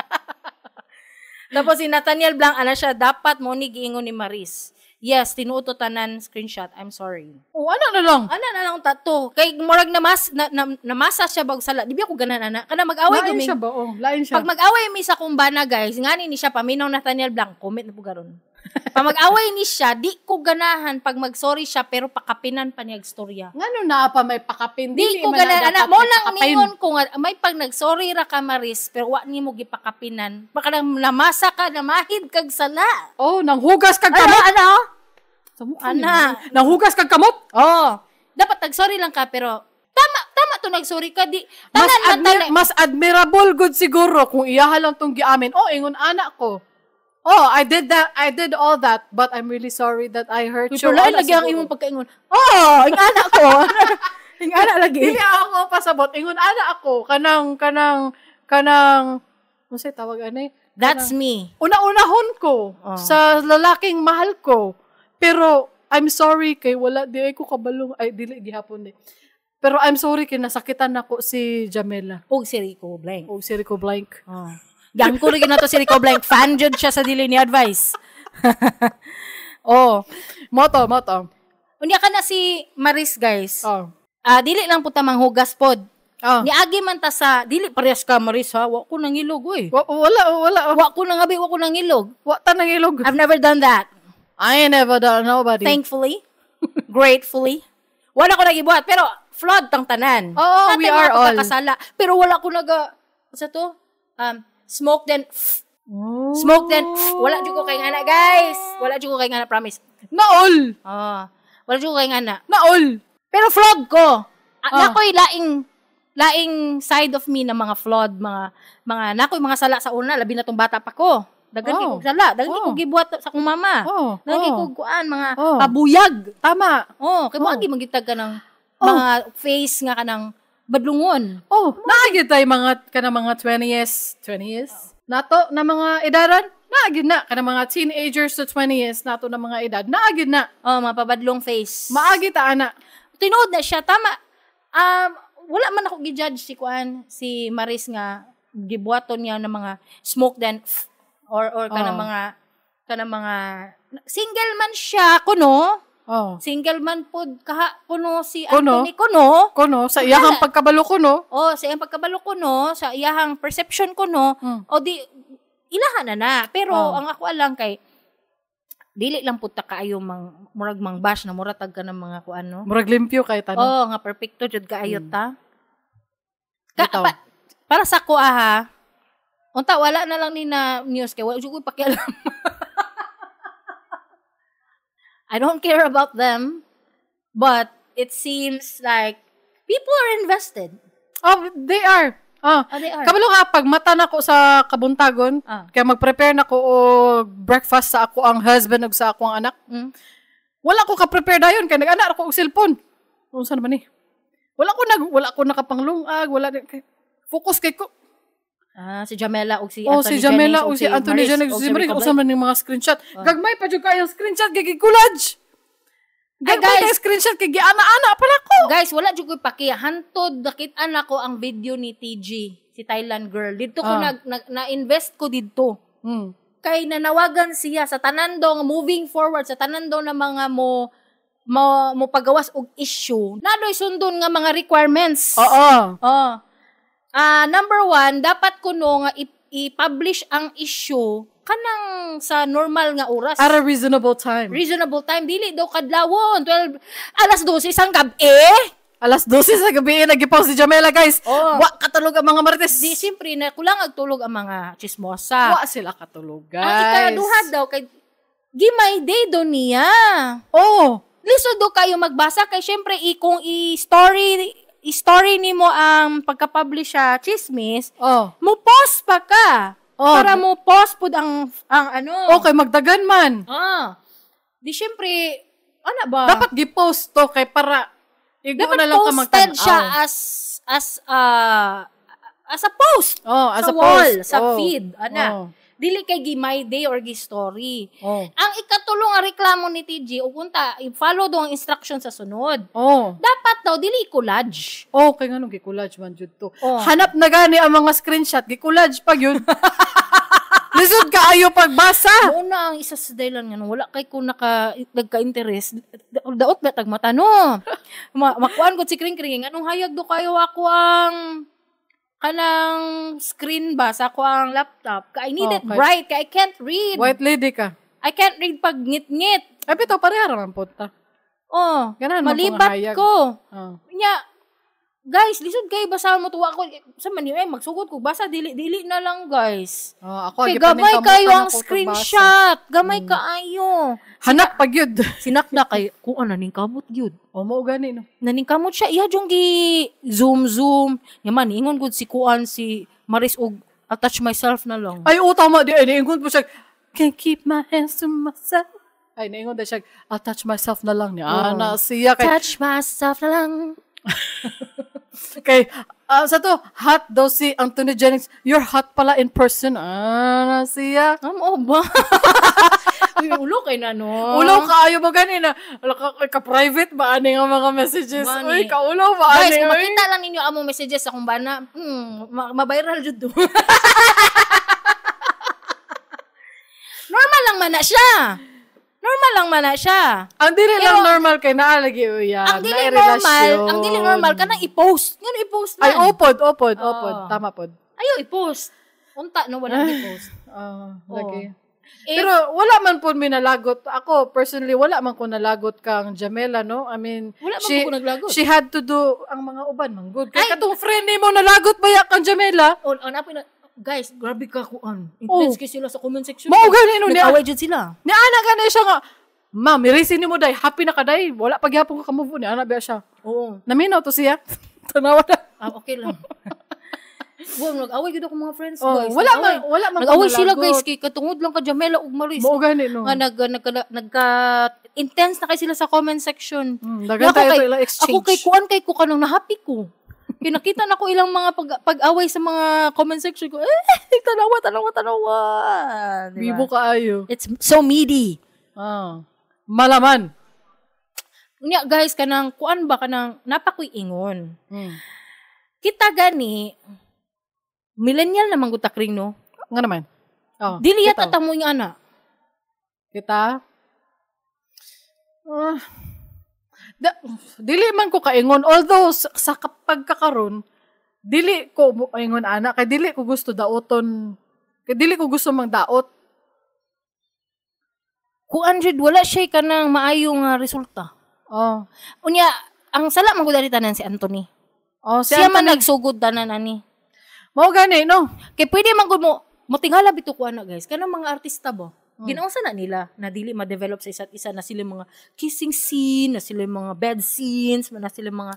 Tapos si Nathaniel Blanc, ana siya, dapat mo ni giingon ni Maris. Yes, tinuod to tanan screenshot. I'm sorry. Oh, ano na lang? Ana na lang tato. Kay murag namas na, na, namasa siya bag sala. Di ba ako ganan ana? Kana mag-away Lain guming. siya ba? Oh, lain siya. Pag mag-away mi sa kumbana guys, ngani ni siya paminaw Nathaniel Blanc, comment na po garon. Pag mag-away ni siya, di ko ganahan pag mag-sorry siya pero pakapinan pa niya istorya. Ngano na pa may pakapin? Di ko man na ganan ana dapat mo may lang pakapin. ningon ko nga may pag nag-sorry ra ka Maris pero wa nimo gipakapinan. Baka nang namasa ka namahid kag sala. Oh, nanghugas kag Ano kamot. ano? Sa mukha Ana. niyo. Nanghugas kag kamot. Oh, dapat nag-sorry lang ka pero tama tama to nag-sorry ka di Mas, tanan man tanan. mas admirable good siguro kung iyaha lang tong giamin. Oh, ingon anak ko. Oh, I did that. I did all that, but I'm really sorry that I hurt you. Pero lain Ana lagi ang siguro. imong pagkaingon. Oh, ing anak ko. Ing anak lagi. Dili ako pasabot. Ingon ana ako kanang kanang kanang unsay tawag ani? That's me. Una-unahon ko Oh. sa lalaking mahal ko. Pero I'm sorry kay wala di ay ko kabalong ay dili gihapon di. Pero I'm sorry kay nasakitan nako si Jamela Og si Rico Blank. o si Rico Blank. Oh. Yang ko rin na to si Rico Blank. Fan jud siya sa dili ni advice. Oh, moto moto. Unya ka na si Maris guys. Oh. Ah, dili lang po ta manghugas pod. Oh. Niagi man ta sa dili parehas ka Maris ha. Wa ko nangilog oy. Wala wala Wa ko nangabi, wa ko nangilog. wa ta nangilog. I've never done that. I ain't never done nobody. Thankfully, gratefully. Wala ko nagibuhat pero flood tang tanan. Oo, Natay we mga are all. pagkakasala. Pero wala ko naga sa to? Smoke then Oh. smoke then wala jud ko kay ngana guys. Wala jud ko kay ngana promise. Naol. Ah, wala jud ko kay ngana. Naol. Pero flawed ko. Ah. Nakoy laing laing side of me na mga flawed, mga mga nakoy mga sala sa una, labi na tong bata pa ko. Daghan kay Oh. kog sala, daghan kay Oh. kog gibuhat sa akong mama. Oh. Daghan kay oh. kog kuan mga Oh. pabuyag. Tama. Oh, kay mo Oh. agi magitag ka ng mga face nga kanang badlungon. Oh, naagi tay mga kana mga 20s, 20s. Nato na mga edaran, naagi na kana mga teenagers to 20s nato na mga edad, naagi na. Oh, mga pabadlong face. Maagi ta ana. Tinuod na siya tama. Wala man ako gi-judge si kuan si Maris nga gibuhaton niya ng mga smoke then or kanang Oh. mga kanang mga single man siya kuno. Oh. Single man pod kaha kuno si Kuno. Anthony kuno. Kuno sa iyahang pagkabalo kuno. Oh, sa iyang pagkabalo kuno, sa iyahang perception kuno, o di ilahan na na. Pero Oh. ang ako lang kay dili lang pud ta kaayo mang murag mang bash na mura tag ka ng mga kuan no. Murag limpyo kay tanan. Oh, nga perfecto jud kaayo ta. Ka, Bitaw. para sa ko aha. Unta wala na lang ni na news kay wala jud ko pakialam. I don't care about them, but it seems like people are invested. Oh, they are. Oh. Oh, they are. Kabalo ka pag mata na ko sa kabuntagon, kaya mag-prepare na ko og breakfast sa ako ang husband ug sa ako ang anak. Wala ko ka-prepare dayon kay nag-ana ko og cellphone. Unsa naman ni? Wala ko nakapanglungag, wala kay focus kay ko. Ah, si Jamela og si Oh, Anthony si Jamela Jennings, o si Anthony Maris, Jennings, og si Maris, Rico usa man ning mga screenshot. Gagmay pa jud kayo screenshot kay gi-collage. Ay, Gagmay guys. kay screenshot kay giana-ana pala ko. Guys, wala jud ko'y paki. Hantod nakit-an ako ang video ni TG, si Thailand girl. Didto ko na-invest ko didto. Kay nanawagan siya sa tanan daw nga moving forward sa tanan daw na mga mo mo mo pagawas og issue. Nadoy sundon nga mga requirements. Oo. Oh. Ah, number one, dapat kuno nga i-publish ang issue kanang sa normal nga oras. At a reasonable time. Reasonable time dili daw kadlawon 12 alas 12 isang gabi. Alas 12 sa gabi nagipaw si Jamela, guys. Oo. Wa katulog ang mga marites. Di siyempre na kulang ag tulog ang mga chismosa. Wa sila katulog, guys. Ang ikaduha daw kay gimay day do niya. Oh. Lisod do kayo magbasa kay syempre kung i-story nimo ang pagka-publish sa chismis, Oh. mo post pa ka. Oh. Para mo post pud ang ano. Okay, magdagan man. Ah. Di syempre ana ba? Dapat gi-post to kay para igo Dapat na lang ka posted magtan-aw. siya as a post. Oh, as sa a wall, post. sa Oh. feed, ana. Oh. Dili kay gi my day or gi story. Oh. Ang ikatulo nga reklamo ni TG, ug unta i-follow do ang instruction sa sunod. Oh. Dapat daw dili i-collage. Oh, kay nganong gi-collage man jud to. Oh. Hanap na gani ang mga screenshot, gi-collage pa gyud. Lisod kaayo pagbasa. Mao na ang isa sa dahilan nga wala kay ko nagka-interest. Daot ba tag mata no. Makuan ko si Kring Kring anong hayag do kayo ako ang kanang screen ba sa ako ang laptop. Kay I need Oh, it bright kay I can't read. White lady ka. I can't read pag ngit-ngit. Ay, bitaw pareha ra man punta. Oh, Ganahan man kung malibat hayag. ko. Oh. Nya, guys, lisod kayo basa mo tuwa ko. Sa man eh, magsugod ko basa dili dili na lang, guys. Oh, ako Kay agi pa ning gamay kayo kamutan ang ako pagbasa. screenshot. Gamay kaayo. Hanap pa gyud. Sinakda kay kuan na ning kamot gyud. Oh, mao gani no. Naning kamot siya iya jung gi zoom zoom. Nya man ingon gud si kuan si Maris og I'll touch myself na lang. Ay, oh, tama. Di, ay, naingon po siya, can't keep my hands to myself. Ay, naingon na siya, I'll touch myself na lang. Niya, Oh. na siya. Kay, Touch myself na lang. kay sa to, hot daw si Anthony Jennings. You're hot pala in person. Ah, na siya. Amo ba? Uy, ulo kay na no. Ulo kaayo mo gani na. Wala ka, ka-private ba ani nga mga messages? Gani. Uy, kaulo ba Guys, ani? kung Uy. makita lang ninyo among messages sa akong bana, ma-viral jud to. Normal lang man na siya. Normal lang man na siya. Ang dili lang Pero- normal kay naalagi uyan. Ang dili normal, ang dili normal kanang i-post. Ngano i-post man? Ay, opod, opod, opod. Oo. Tama pod. Ayaw i-post. Unta no wala i-post. Ah, lagi. If- Pero wala man po may nalagot. Ako, personally, wala man ko nalagot kang Jamela, no? I mean, Wala man she, po ko naglagot. She had to do ang mga uban, man good. Ay! Kaya katong friend nimo nalagot ba ya kang Jamela? On on apo na guys, grabe ka kuan. Intense Oh. kay sila sa comment section. Mao gani no niya. Nag-away jud sila. Ni ana gani siya nga, Ma'am, irisi nimo day, happy na ka day. Wala pagyapon ka ka-move on. Ni ana ba siya? Oo. Naminaw to siya. Tanawa na. Ah, okay lang. Wow, nag-away gid ako mga friends, Oh, guys. wala Nag-away. man, wala man ko Nag-away sila nalagot. guys kay katungod lang ka Jamela ug Maris. Mao gani no. Nga nagka intense na kay sila sa comment section. Dagan Ako tayo kay- ito ilang exchange. Ako kay kuan kay ko kanang nahappy ko. Kay nakita na ko ilang mga pag-away sa mga comment section ko. Eh, tanawa, tanawa, tanawa. Diba? Bibo kaayo. It's so meaty. Ah. Malaman. Unya guys kanang kuan ba kanang napakoy ingon. Kita gani millennial naman gud takring no. Nga naman. Oh, Dili yata bitaw. ta mo yung ana. Kita? Ah. Dili man ko kaingon. Although, sa pagkakaron, dili ko ingon ana. Kay dili ko gusto daoton. Kay dili ko gusto mang daot. Kuan jud wala siya kanang maayo nga resulta. Oh. Unya ang sala man gud ani tanan si Anthony. Oh, si Siya man Anthony. nagsugod tanan ani. Mao gani, no? Kay pwede man gud mo motingala bitaw ko ana guys. Kanang mga artista ba? Ginaunsa na nila na dili ma-develop sa isa't isa na sila mga kissing scene, na sila mga bed scenes, na sila mga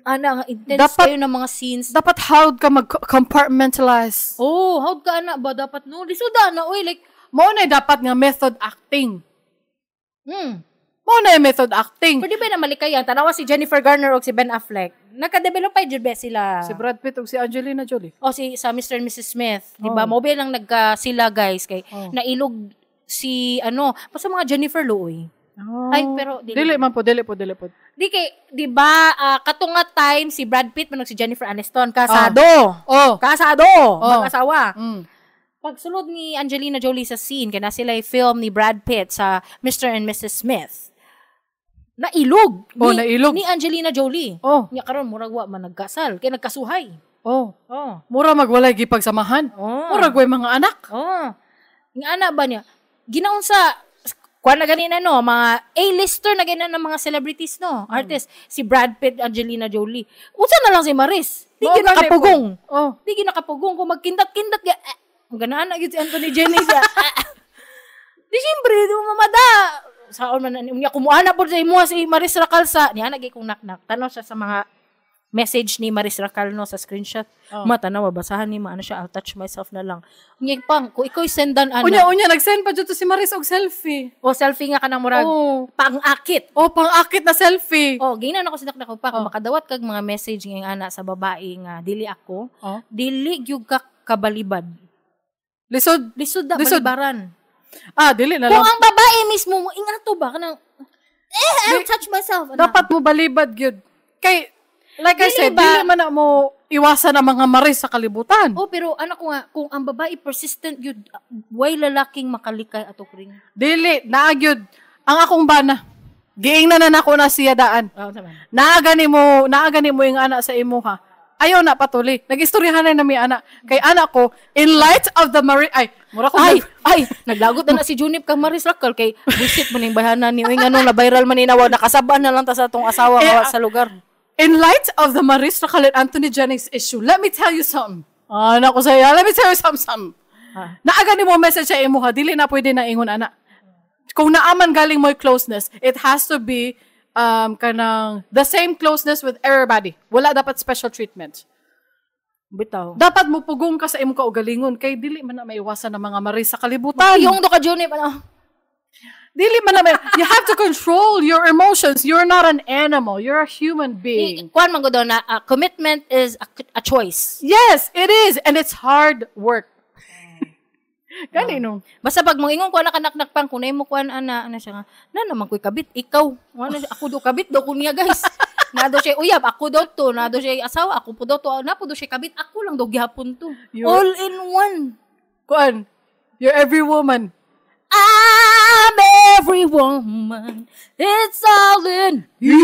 ana nga intense Dapat- kayo na mga scenes. Dapat how ka mag-compartmentalize. Oh, how ka ana ba dapat no? Lisuda na oy like Mao na dapat nga method acting. Mao na yung method acting. Pero di ba na malikayan? Tanawa si Jennifer Garner o si Ben Affleck. Nagka-develop pa jud ba sila? Si Brad Pitt ug si Angelina Jolie. O si sa Mr. and Mrs. Smith, di ba? Oh. Mo ba lang nagka sila guys kay Oh. nailog si ano, basta mga Jennifer Looy. Oh. Ay, pero dili. Dili man po, dili po, dili po. Di kay, di ba, kato nga time si Brad Pitt man si Jennifer Aniston kasado. Oh. Kasado, Oh. mag-asawa. Pagsulod ni Angelina Jolie sa scene kay na sila film ni Brad Pitt sa Mr. and Mrs. Smith. Nailog. Oh, nailog. Ni Angelina Jolie. Oh. Nya karon murag wa man nagkasal kay nagkasuhay. Oh. Oh. Mura magwalay gipagsamahan. Oh. Mura gway mga anak. Oh. Nga ana ba niya? Ginaunsa kuan na ganina no, mga A-lister na ganina ng mga celebrities no, artists, si Brad Pitt, Angelina Jolie. Unsa na lang si Maris? Di Mao gyud gani po. nakapugong. Oh. Di gyud nakapugong kung magkindat-kindat ga. Eh, ganaan na gyud si Anthony Jennings. Di siyempre, di mo mamada. Saon man na niya kumuana po sa imo si Maris Racal sa niya nagi kong naknak. Tanaw siya sa mga message ni Maris Racal no sa screenshot. Oh. Ma tanaw basahan ni ma ano siya, I'll touch myself na lang. Unya pang kung ikaw sendan ana. Unya unya nag-send pa jud to si Maris og selfie. O selfie nga kanang murag Oh. pang-akit. Oh, pang-akit na selfie. Oh, ginan ako sa naknak ko pa kung Oh. makadawat kag mga message ngayong ana sa babae nga dili ako, Oh. dili gyud ka kabalibad. Lisod. Lisod na Lisod. balibaran. Ah, dili na Kung lang. ang babae mismo mo ingato ba kanang I'll touch myself. Ana. Dapat mo balibad gyud. Kay like I Dili said, ba? dili man na mo iwasan ang mga Maris sa kalibutan. Oh, pero anak ko nga, kung ang babae persistent yun, way lalaking makalikay ato ring. Dili, naa gyud. Ang akong bana. Giing na na nako na siya daan. Oo, tama. Naa gani mo yung anak sa imuha. Ayaw na patuli. Nagistoryahan na mi ana. Kay anak ko, in light of the Mari ay, mura ko Ay, ay, naglagot na na si Junip kang Maris Racal kay busit mo ning bayhanan ni uy ngano na viral man ni nawa nakasabaan na lang ta sa atong asawa Eh, nga wa sa lugar. In light of the Maris Racal and Anthony Jennings issue, let me tell you something. Anak ko sa'yo, let me tell you something. Something. Ah. Naaga ni mo message sa imuha, dili na pwede na ingon ana. Kung naaman galing mo closeness, it has to be kanang the same closeness with everybody. Wala dapat special treatment. Bitaw. Dapat mo pugong ka sa imong kaugalingon kay dili man na maiwasan ang mga maris sa kalibutan. Yung do ka Junip ano. Dili man na you have to control your emotions. You're not an animal. You're a human being. Kuan man gud na commitment is a choice. Yes, it is. And it's hard work. Gani no. Basta pag mangingon ko na kanaknak pang kunay mo kuan ana ana siya nga na naman ko'y kabit ikaw ano siya, ako do kabit do kunya guys na do siya uyab ako do to na do siya asawa ako po do to na po do siya kabit ako lang do gihapon to all in one. Kuan, you're every woman. I'm every woman, it's all in you,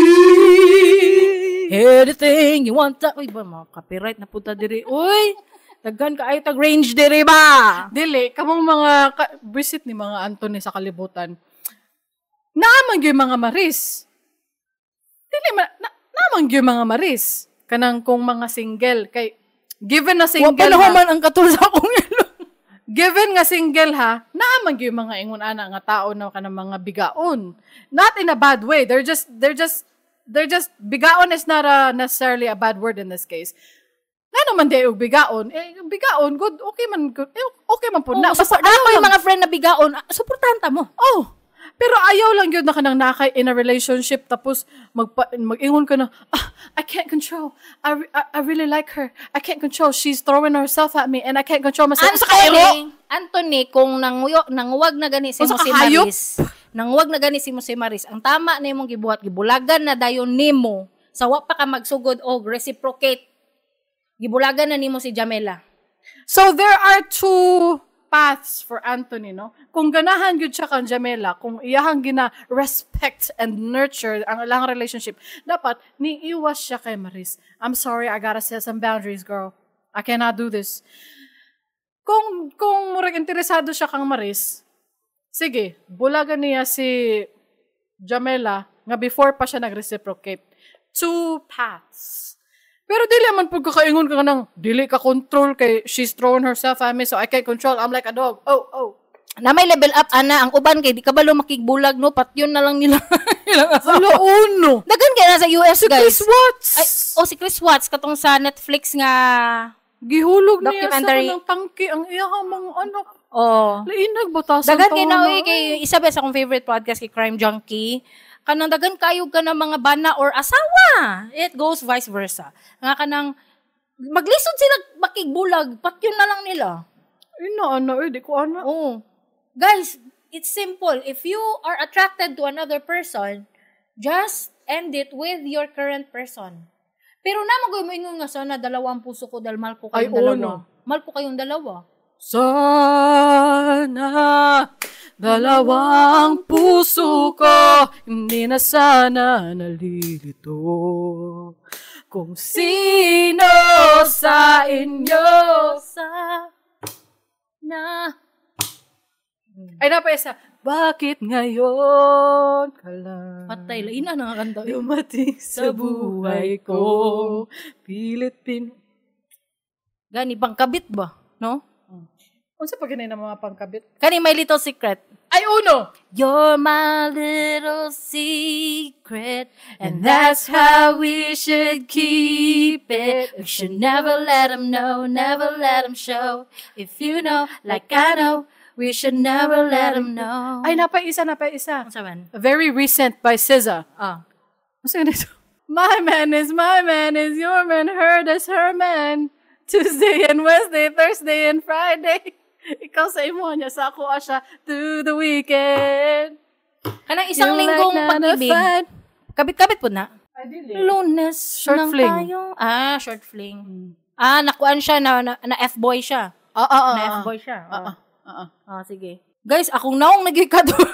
anything you want ta. Uy ba mga copyright na punta diri uy, daghan ka ay tag range diri ba. Dili, kamong mga visit ni mga Anthony sa kalibutan. Naamang gyud mga maris. Dili man na, naamang gyud mga maris. Kanang kung mga single kay given na Wa pa single na ha, human ang katul sa akong ilong. Given nga single ha, naamang gyud mga ingon ana nga tao na kanang mga bigaon. Not in a bad way. They're just bigaon is not a, necessarily a bad word in this case. Nga naman di og bigaon, eh bigaon good, okay man good, eh, okay man po na. Na, Basta support, na ayaw ko yung lang. mga friend na bigaon, suportahan ta mo. Oh, pero ayaw lang yun na kanang nakay in a relationship tapos mag-ingon ka na, ah, I can't control. I really like her. I can't control. She's throwing herself at me and I can't control myself. Unsa ka ero? Anthony, Anthony, kung nanguwag na gani si Unsa mo ka si hayop? Maris, nanguwag na gani si mo si Maris, ang tama na imong gibuhat, gibulagan na dayon nimo, sa wa pa ka magsugod og reciprocate, gibulagan na nimo si Jamela. So there are two paths for Anthony, no? Kung ganahan gyud siya kang Jamela, kung iyahang gina respect and nurture ang ilang relationship, dapat niiwas siya kay Maris. I'm sorry, I gotta set some boundaries, girl. I cannot do this. Kung murag interesado siya kang Maris, sige, bulagan niya si Jamela nga before pa siya nag-reciprocate. Two paths. Pero dili man pud kakaingon ka nang dili ka control kay she's throwing herself at me so I can't control. I'm like a dog. Oh, oh. Na may level up ana ang uban kay di kabalo makigbulag no, patyon na lang nila. Ilang asawa. Hala uno. Daghan kay na sa US Si guys. Chris Watts. Ay, oh si Chris Watts katong sa Netflix nga Gihulog niya sa Documentary. kanang tangki ang iyang mga anak. oh. Lainag batasan Daghan kay taon na na. oy kay isa ba sa akong favorite podcast kay Crime Junkie. Kanang dagan kayo ka ng mga bana or asawa. It goes vice versa. Nga kanang maglisod sila makigbulag, patyon na lang nila. Ay, na, ano, eh, di ko ana. Oo. Guys, it's simple. If you are attracted to another person, just end it with your current person. Pero na mo ingon nga sana dalawang puso ko dahil mahal ko Ay, kayong oo, dalawa. no. Mahal ko kayong dalawa. Sana dalawang puso ko hindi na sana nalilito kung sino sa inyo Sa na Ay, napa isa. Bakit ngayon ka lang patay la ina na nga kanta. dumating sa buhay ko? Pilit pin... Gani pangkabit ba, no? Unsa pa ganay na mga pangkabit? Kani my little secret. Ay, uno! You're my little secret, and that's that's how we should keep it. We should never let 'em know, never let 'em show. If you know, like I know, we should never let 'em know. Ay, napa isa, napa isa. Unsa man? Very recent by SZA. Ah. Unsa ganito? My man is my man is your man, her is her man. Tuesday and Wednesday, Thursday and Friday. Ikaw sa imo niya, sa ako siya through the weekend. Kanang isang You like linggong none of pag-ibig. fun. Kabit-kabit po na. Ay, dili. Lunes Short ng fling. tayo. Ah, short fling. Ah, nakuan siya na F-boy siya. Ah, Na F-boy siya. Ah, Ah. ah. Ah, sige. Guys, akong naong nagikadol.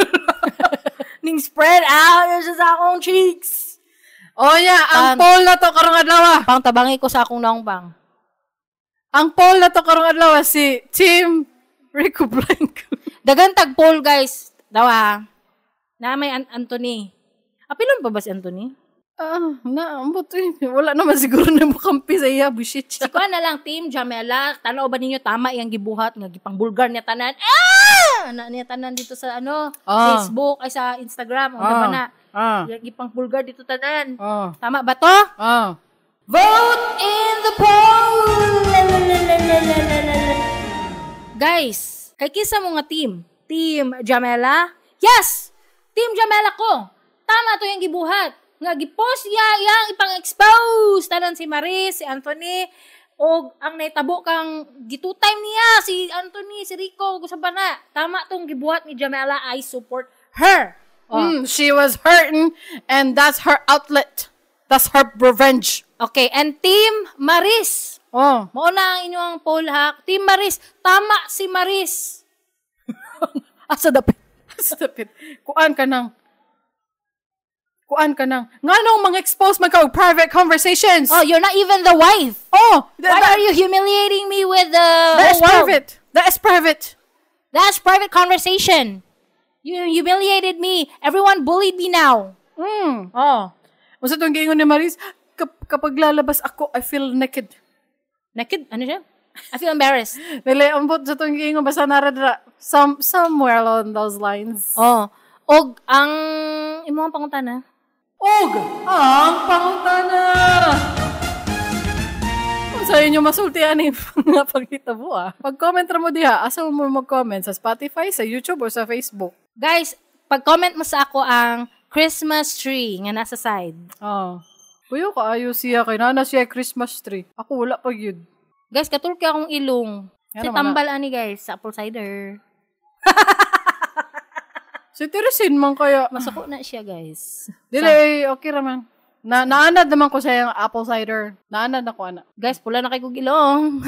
Ning spread out na siya sa akong cheeks. Oh yeah, ang poll na to karong adlaw. Pang tabangi ko sa akong naong pang. Ang poll na to karong adlaw si Team Rico Blanco. Dagan tag poll guys. Daw ha. Na may Anthony. Apilon pa ba si Anthony? Ah, na, ambot eh. Wala naman siguro na mukampi sa iya, bushit Si siya. kuan na lang Team Jamela, tanaw ba ninyo tama iyang gibuhat nga gipang bulgar niya tanan. Ah! Na niya tanan dito sa ano, Ah. Facebook ay sa Instagram, o ba na? Ah. Iyang gipang bulgar dito tanan. Ah. Tama ba to? Ah. Vote in the poll! Guys, kay kisa mo nga team? Team Jamela? Yes! Team Jamela ko! Tama to yung gibuhat. Nga gipost niya yang ipang-expose. Tanan si Maris, si Anthony, og ang naitabo kang gitu-time niya, si Anthony, si Rico, ug sa bana. Tama tong gibuhat ni Jamela. I support her. Oh. She was hurting and that's her outlet. That's her revenge. Okay, and Team Maris. Oh. Mao na ang inyong poll ha. Team Maris, tama si Maris. Asa dapit? Stop it. Kuan ka nang. Kuan ka nang. Nganong mga expose man ka og private conversations? Oh, you're not even the wife. Oh, Why are you humiliating me with the that is whole world? private. That is private. That's private conversation. You humiliated me. Everyone bullied me now. Oh. Unsa tong giingon ni Maris? Kapag lalabas ako, I feel naked. Naked, ano siya? I feel embarrassed. Dili, ambot sa tong giingon basta naradra. Somewhere along those lines. Oh. Og ang imong pangutana. Og ang pangutana. Kung sa inyo masulti ani mga panghitabo ah. Pag-comment ra mo diha, asa mo mag-comment sa Spotify, sa YouTube o sa Facebook? Guys, pag-comment mo sa ako ang Christmas tree nga nasa side. Oh. Kuyo kaayo siya kay nana siya Christmas tree. Ako wala pa gyud. Guys, katulki akong ilong. Nga Si naman tambal ani guys, sa apple cider. Si Teresin man kaya. Masuko na siya guys. Dili eh, okay ra man. Na naanad naman ko sa yung apple cider. Naanad na ko ana. Guys, pula na kay kog ilong.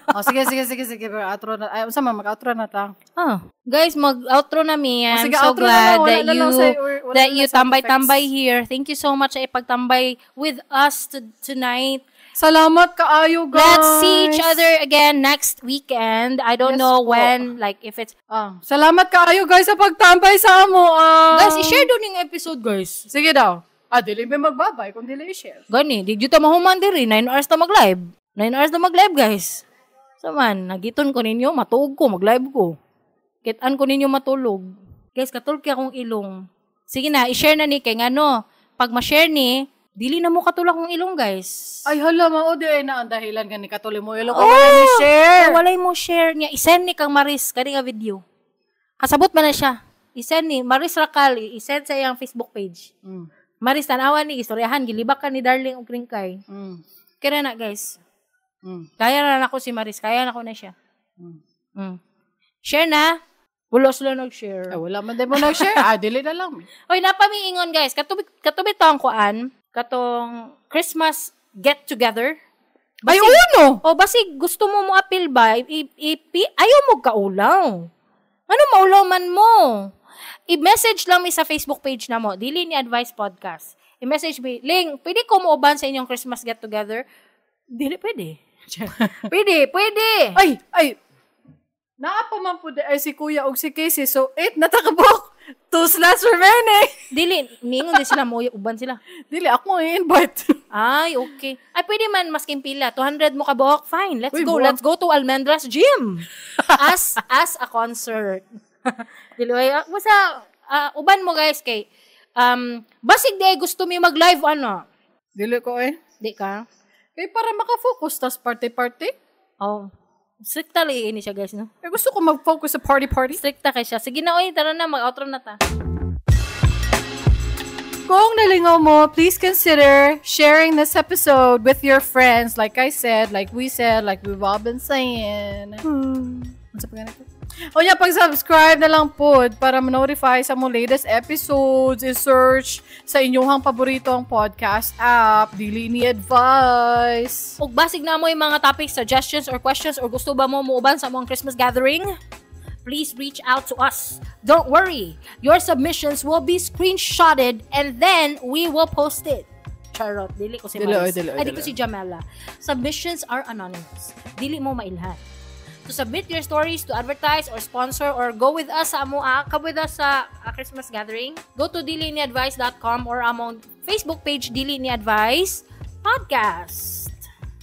Oh, sige sige sige sige bro. Outro na. Ay, unsa man mag-outro na ta. Oh. Guys, mag-outro na mi. Oh, I'm sige, so outro na glad lang. Wala that na lang you wala that na you lang sound tambay-tambay effects. here. Thank you so much sa ipagtambay with us tonight. Salamat kaayo guys. Let's see each other again next weekend. I don't Yes know po. when, like if it's Ah, salamat kaayo guys sa pagtambay sa amo. Ah. Guys, i-share doon yung episode, guys. Sige daw. Ah, dili may magbabay kung dili i-share. Gani, di jud ta mahuman diri, 9 hours ta mag-live. 9 hours ta mag-live, guys. So man, nagiton ko ninyo, matuog ko, mag-live ko. Kitan ko ninyo matulog. Guys, katulki akong ilong. Sige na, i-share na ni kay ngano, pag ma-share ni, dili na mo katulak akong ilong, guys. Ay hala mao di ay na ang dahilan gani katuloy mo ilo ko Oh! wala ni share. Ay, walay mo share niya. I-send ni kang Maris kani nga video. Kasabot man na siya. I-send ni Maris Racal, i-send sa iyang Facebook page. Maris, tanawan ni istoryahan gilibak ka ni Darling og Ringkay. Kaya na, guys. Kaya na nako si Maris, kaya na ko na siya. Share na. Wala sila nag-share. Ay, wala man din mo nag-share. Ah, dili na lang. Hoy, napamiingon, guys. Katubi to ang kuan, katong Christmas get together. Ay, uno! O basig gusto mo mo apil ba? Ayaw mo kaulaw. Ano maulaw man mo? I-message lang mi sa Facebook page na mo. Dili ni Advice Podcast. I-message mi, "Ling, pwede ko mo uban sa inyong Christmas get together?" Dili pwede. Pwede, pwede. Ay, ay. Naa pa man po ay si Kuya og si Casey. So, 8 na takabok. 2 slots remaining. Dili, ningon di sila mo uban sila. Dili, ako i-invite. Ay, okay. Ay, pwede man masking pila. 200 mo kabuok. Fine, let's Uy, go. buwak. Let's go to Almendras Gym. As a concert. Dili, ay, basta, uban mo, guys, kay, basig di ay gusto mi mag-live, ano? Dili ko eh. Di ka? Kay para makafocus tas party-party. Oh. Stricta lagi ini siya, guys, no? Eh, gusto ko mag-focus sa party-party. Stricta kay siya. Sige na, oy, tara na, mag-outro na ta. Kung nalingaw mo, please consider sharing this episode with your friends. Like I said, like we said, like we've all been saying. Unsa pa ganito? O yeah, pag-subscribe na lang po para ma-notify sa mong latest episodes. I-search sa inyong paboritong podcast app. Dili ni Advice. Ug basig na mo yung mga topics, suggestions, or questions, or gusto ba mo muuban sa among Christmas gathering? Please reach out to us. Don't worry. Your submissions will be screenshotted and then we will post it. Charot. Dili ko si Dili, Maris. oy, dili, oy, Ay, di dili. ko si Jamela. Submissions are anonymous. Dili mo mailhan. To submit your stories, to advertise or sponsor or go with us sa amo, come with us sa Christmas gathering, go to diliniadvice.com or among Facebook page Dili Ni Advice Podcast.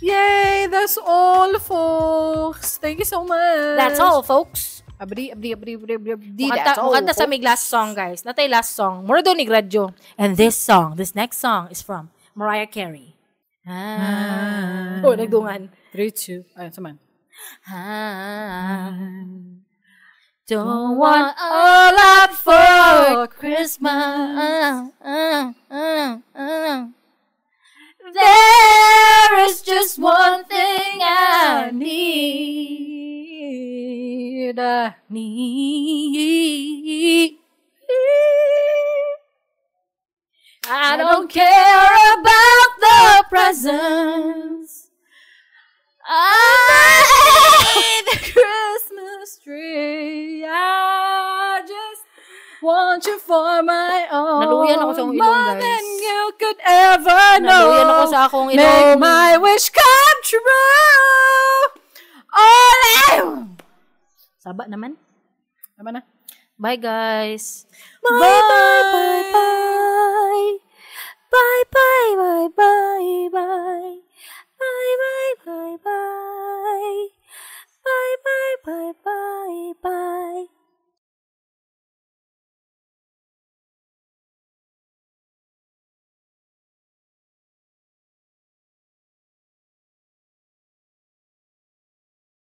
Yay! That's all, folks. Thank you so much. That's all, folks. Abri, abri, abri, abri, abri, abri. Mukanta, That's all, mukanta sa folks. mig last song, guys. Natay last song. Mura daw ni Gradyo. And this song, this next song is from Mariah Carey. Ah. Oh, nagdungan. 3, 2, ay, saman. I don't want a lot for Christmas. There is just one thing I need. Need. Need. I don't care about the presents. I The Christmas tree. I just want you for my own. Naluyan ako sa akong ilong, More guys. than you could ever know. Naluyan ako sa akong Make ilong. my wish come true. All I... Saba naman. Tama na. Bye, guys. Bye. Bye, bye, bye. Bye, bye, bye, bye, bye. Bye, bye, bye, bye. Bye, bye, bye, bye, bye.